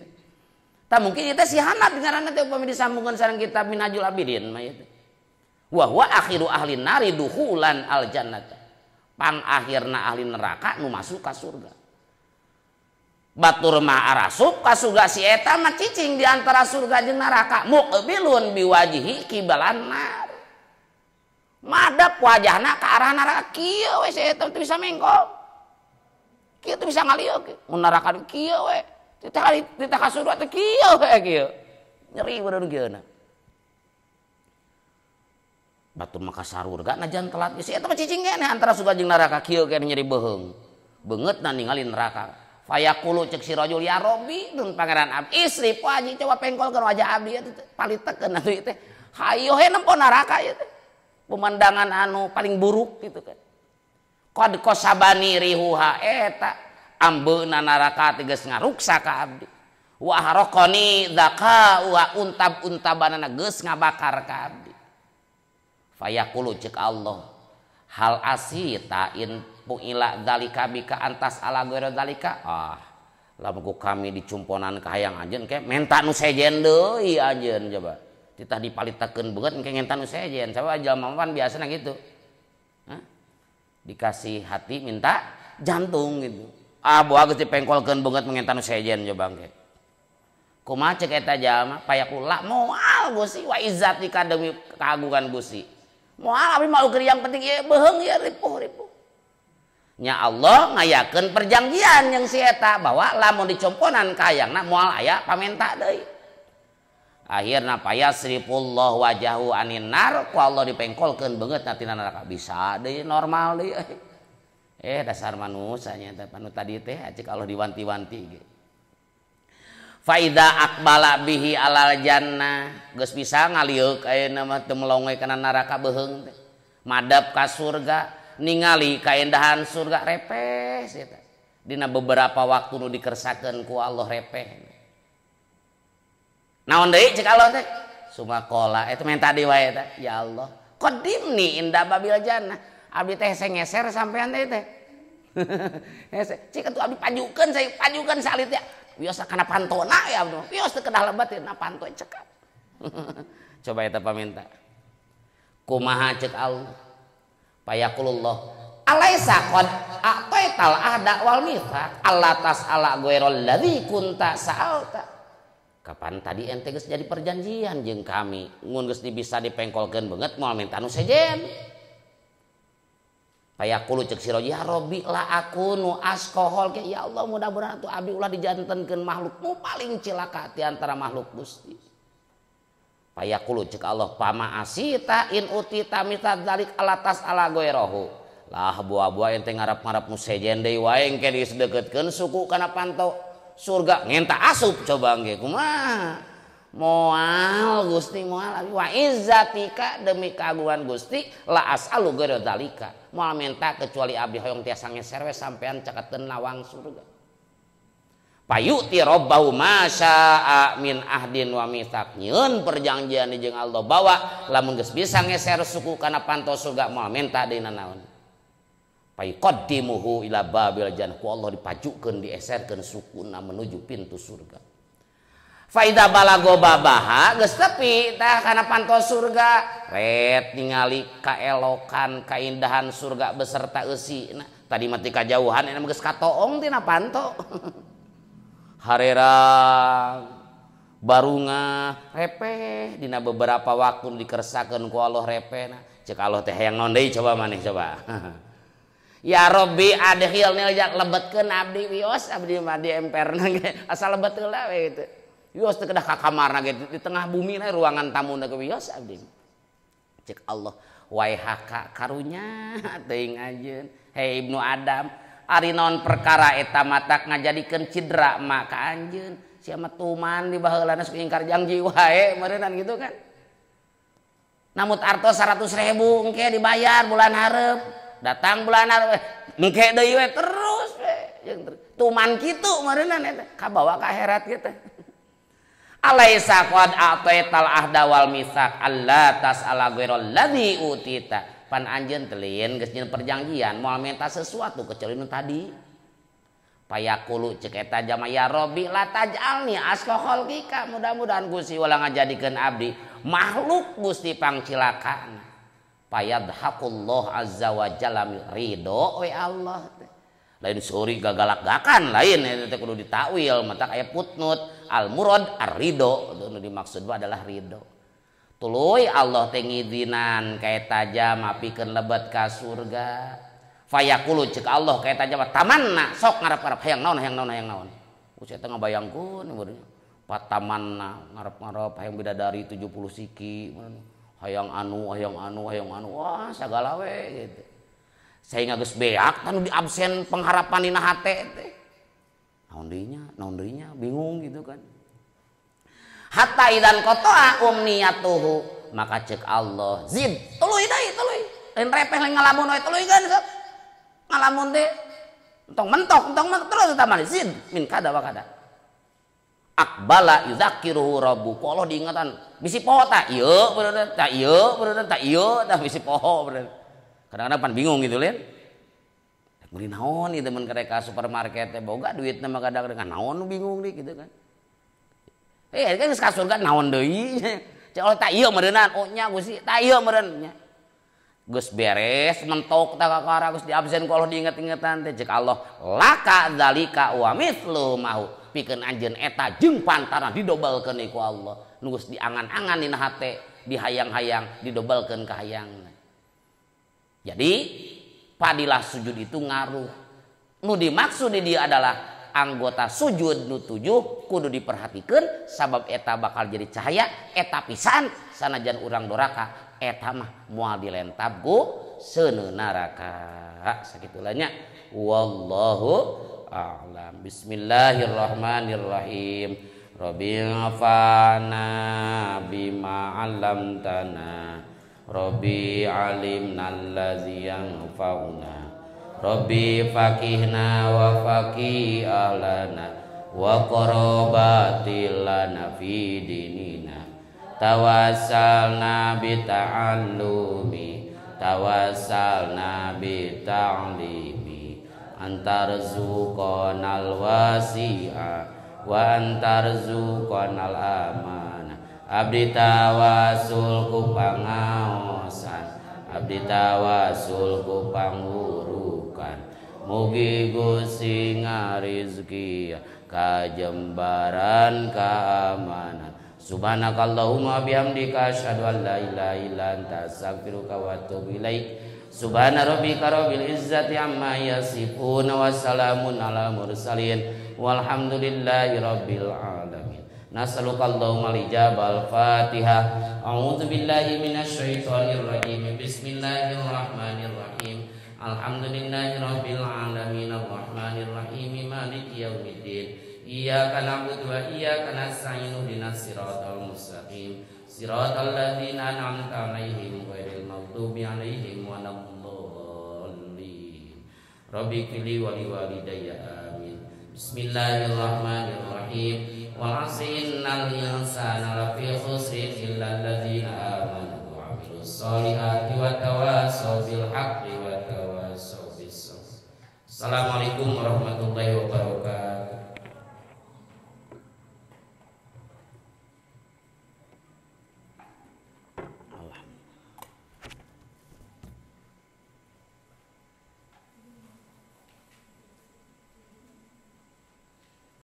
Tah mungkin eta si Hanad ngaranna teh upami disambungkeun sareng kitab Minhajul Abidin mah ieu teh. Wa huwa akhiru ahli nari duhulan al jannata. Pang akhirna ahli neraka nu masuk ka surga. Batur mah arasup ka surga si eta mah cicing di antara surga jeung neraka muqbilun biwajihi kibalan nar. Madap wajahna ka arah neraka kieu we si eta teu bisa mengkol. Kieu teu bisa ngalieu mun neraka kieu we titah ka surga teh kieu we kieu nyeri beureuh kieu na batur mah ka sarurga najan telat si eta mah cicing keneh antara surga jeung neraka kieu keneh nyeri beuheung beungeutna ningali neraka fayaqulu ceuk si rajul ya Rabbi dun pangeran abdi isrif waji coba pengkolkeun wajah abdi eta palitekeun atuh ieu teh hayo he nempo neraka ieu teh pemandangan anu paling buruk gitu kan. Qad qasabani rihuha eta ambeuna neraka teh geus ngaruksa ka abdi. Wa haraqani dzaka wa untab-untabanana geus ngabakar ka abdi. Fayaqulu ceuk Allah hal asita in puila dzalika bika antas ala ghairu dzalika. Ah lamun ku kami dicumponan ka hayang anjeun ke menta nu sejen deui anjeun coba. Titah dipalitakeun beungeut engke ngenta nu sejen. Coba jalma mah biasana gitu. Hah? Dikasih hati minta jantung gitu. Ah boa geus dipengkolkeun beungeut mengenta nu sejen coba engke. Kumaha ceuk eta jalma payakula moal Gusti wa izzatika demi keagungan Gusti. Moal abdi mah ukur yang penting ieu beuheung ieu ripuh-ripuh. Nya Allah ngayakeun perjanjian jeung si eta bahwa lamun dicomponan ka hayangna moal aya pamenta deui. Akhirna payasrifullah wajahu anin nar ku Allah dipengkolkeun beungeutna tina neraka bisa deui normal deui. Dasar manusia nya teh anu tadi teh cek Allah diwanti-wanti ge. Faida aqbala bihi alal jannah geus bisa ngalieuk ayeuna mah teu melongoy kana neraka beuheung teh. Madap ka surga ningali kaendahan surga repes eta. Dina beberapa waktu nu dikersakeun ku Allah repeh. Naon deui cek Allah teh? Sumakola eta menta deui wae eta. Ya Allah, qadimni inda babil jannah. Abdi teh hese ngeser sampean teh teh. Hese, cik atuh abdi pajukeun saya pajukeun salit ya. Wios kana pantona ya abdi. Wios teu kedah lebat na panto cekap. Coba eta paminta. Kumaha cek Allah? Payakulullah alaisa qad a'taital ahda wal mitsaq alla tas'ala ghairal ladzi kunta sa'alta. Kapan tadi ente geus jadi perjanjian jeung kami ngun geus bisa dipengkolkeun beungeut moal minta nu sejen. Payaqulu ceuk si roji ya Rabbi la aku nu askohol ke ya Allah mudah-mudahan atuh abdi ulah dijantenkeun makhluk nu paling cilaka di antara makhluk Gusti. Payaqulu ceuk Allah pama asita in utita mita dzalik alatas ala ghairahu. Lah buah-buah ente ngarap-ngarap nu sejen deui wae engke disedekeutkeun suku kana panto surga ngenta asup coba engke kumaha. Moal Gusti moal wa izzatika demi keagungan Gusti la as'alu ghairu dzalika. Moal menta kecuali abdi hoyong tiasa ngeser we sampean caketeun lawang surga. Payuti rabbahu ma syaa min ahdin wa mitsaq. Nyieun perjanjian jeung Allah bawa lamun geus bisa ngeser suku kana panto surga moal menta deui nanaon. Payuqaddimuhu ila babil jannah. Ku Allah dipajukeun dieserkeun sukuna menuju pintu surga. Faida balago babaha geus tepi tah kana panto surga ret ningali kaelokan kaindahan surga beserta eusina. Tadi mah ti kajauhan eta geus katoong tina panto. Harerang barunga repeh dina beberapa waktu dikersakeun ku Allah repehna. Cek Allah teh hayang naon deui coba maneh coba. Ya Rabbi adkhilni lebetkeun abdi wios abdi mah di emperna ge asal lebet heula we kitu. Wios teu kedah ka kamarna ge di tengah bumi na ruangan tamuna ge wios abdi. Cek Allah waehaka karunya teuing anjeun. Hei Ibnu Adam, ari naon perkara eta matak ngajadikeun cidra ma ka anjeun. Sia mah tuman di baheulana sok ingkar janji wae meureunnan gitu kan. Namut artos 100.000 engke dibayar bulan hareup. Datang bulan hareup engke deui we terus we. Tuman kitu meureunnan eta kabawa ka akhirat kitu. Alaisa qad a'taital ahda wal mitsaq alla tas'ala ghairal ladzi utita. Pan anjeun teu geus nyeun perjanjian moal menta sesuatu kecuali nu tadi. Payaqulu ceuk eta jama ya Rabbi la taj'alni asqa khalqika. Mudah-mudahan Gusti ulah ngajadikeun abdi makhluk Gusti pangcilakana. Payadhaqullah azza wa jalla ridho we Allah. Lain suri gagalak-gakan lain eta teh kudu ditakwil matak aya putnut al murad ar-ridho nu dimaksud adalah ridho. Tuluy Allah teh ngizinan ka eta jama pikeun lebet ka surga. Fayaqulu ceuk Allah ka eta jama tamanna sok ngarep-ngarep hayang naon hayang naon hayang naon. Ku eta ngabayangkeun patamanna ngarep-ngarep hayang bidadari 70 siki hayang anu hayang anu hayang anu wah sagala we gitu. Sehingga geus beak tanu di absen pengharapan dina hate teh. Naon deui nya bingung gitu kan. Hatta idan qata'a umniyatuhu maka cek Allah zid tuluy deui tuluy. Lain repeh lain ngalamun we tuluy kan sok. Ngalamun teh entong mentok entong terus tamah zid min kada wa kada. Akbala yudzakiruhu rabbuhu. Allah diingatan bisi poho ta ieu bener ta ieu bener ta ieu tah bisi poho bener. Kadang-kadang pan bingung gitu lin. Beli naon gitu mun ka supermarket teh boga duitna mah kadang-kadang naon bingung deui gitu kan. Eh kan geus ka surga naon deui. Cek Allah ta ieu meureunnan oh nya Gusti ta ieu meureun nya. Geus beres mentok ta kakara geus diabsen ku Allah diinget-ingetan teh cek Allah laka dzalika wa mithlu mahu. Pikeun anjeun eta jeung pantana didobelkeun ku Allah. Nu geus diangan-angan dina hate, dihayang-hayang, didobelkeun ka hayangna. Jadi padilah sujud itu ngaruh. Nu dimaksud di dia adalah anggota sujud nu 7 kudu diperhatikan sabab eta bakal jadi cahaya eta pisan sanajan urang doraka eta mah moal dilentab ku seuneu neraka. Sakitulah nya. Wallahu a'lam. Bismillahirrahmanirrahim. Rabbi fa'na bima 'allamtana. Rabbi alimna allazi yanfa'una. Rabbi faqihna wa faqih ahlana wa qarabatil lana fi dinina. Tawassalna bi ta'allumi tawassalna bi ta'limi antarzuqanal wasi'a wa antarzuqanal amana. Abdi tawasul ku pangaosan, abdi tawasul ku pangurukan. Mugi Gusti ngarizki kajembaran keamanan. Subhanakallahumma bihamdika asyhadu an la ilaha illa anta astaghfiruka wa atubu ilaik. Subhana rabbika rabbil izzati amma yasifun wa salamun ala mursalin walhamdulillahi rabbil alamin. Nas'aluka Allahumma al-ijabah al-Fatihah. A'udzu billahi minasyaitonir rajim. Bismillahirrahmanirrahim. Alhamdulillahi rabbil alamin arrahmanir rahim maliki yaumiddin. Iyyaka na'budu wa iyyaka nasta'in ihdinas siratal mustaqim siratal ladzina an'amta 'alaihim ghairil maghdubi 'alaihim waladdallin. Rabbi ighfirli wa liwalidayya amin. Bismillahirrahmanirrahim. Wal 'asri innal insana lafi khusrin illa alladzina amanu wa 'amilus solihati wa tawassaw bil haqqi wa tawassaw bis sabr. Assalamualaikum warahmatullahi wabarakatuh.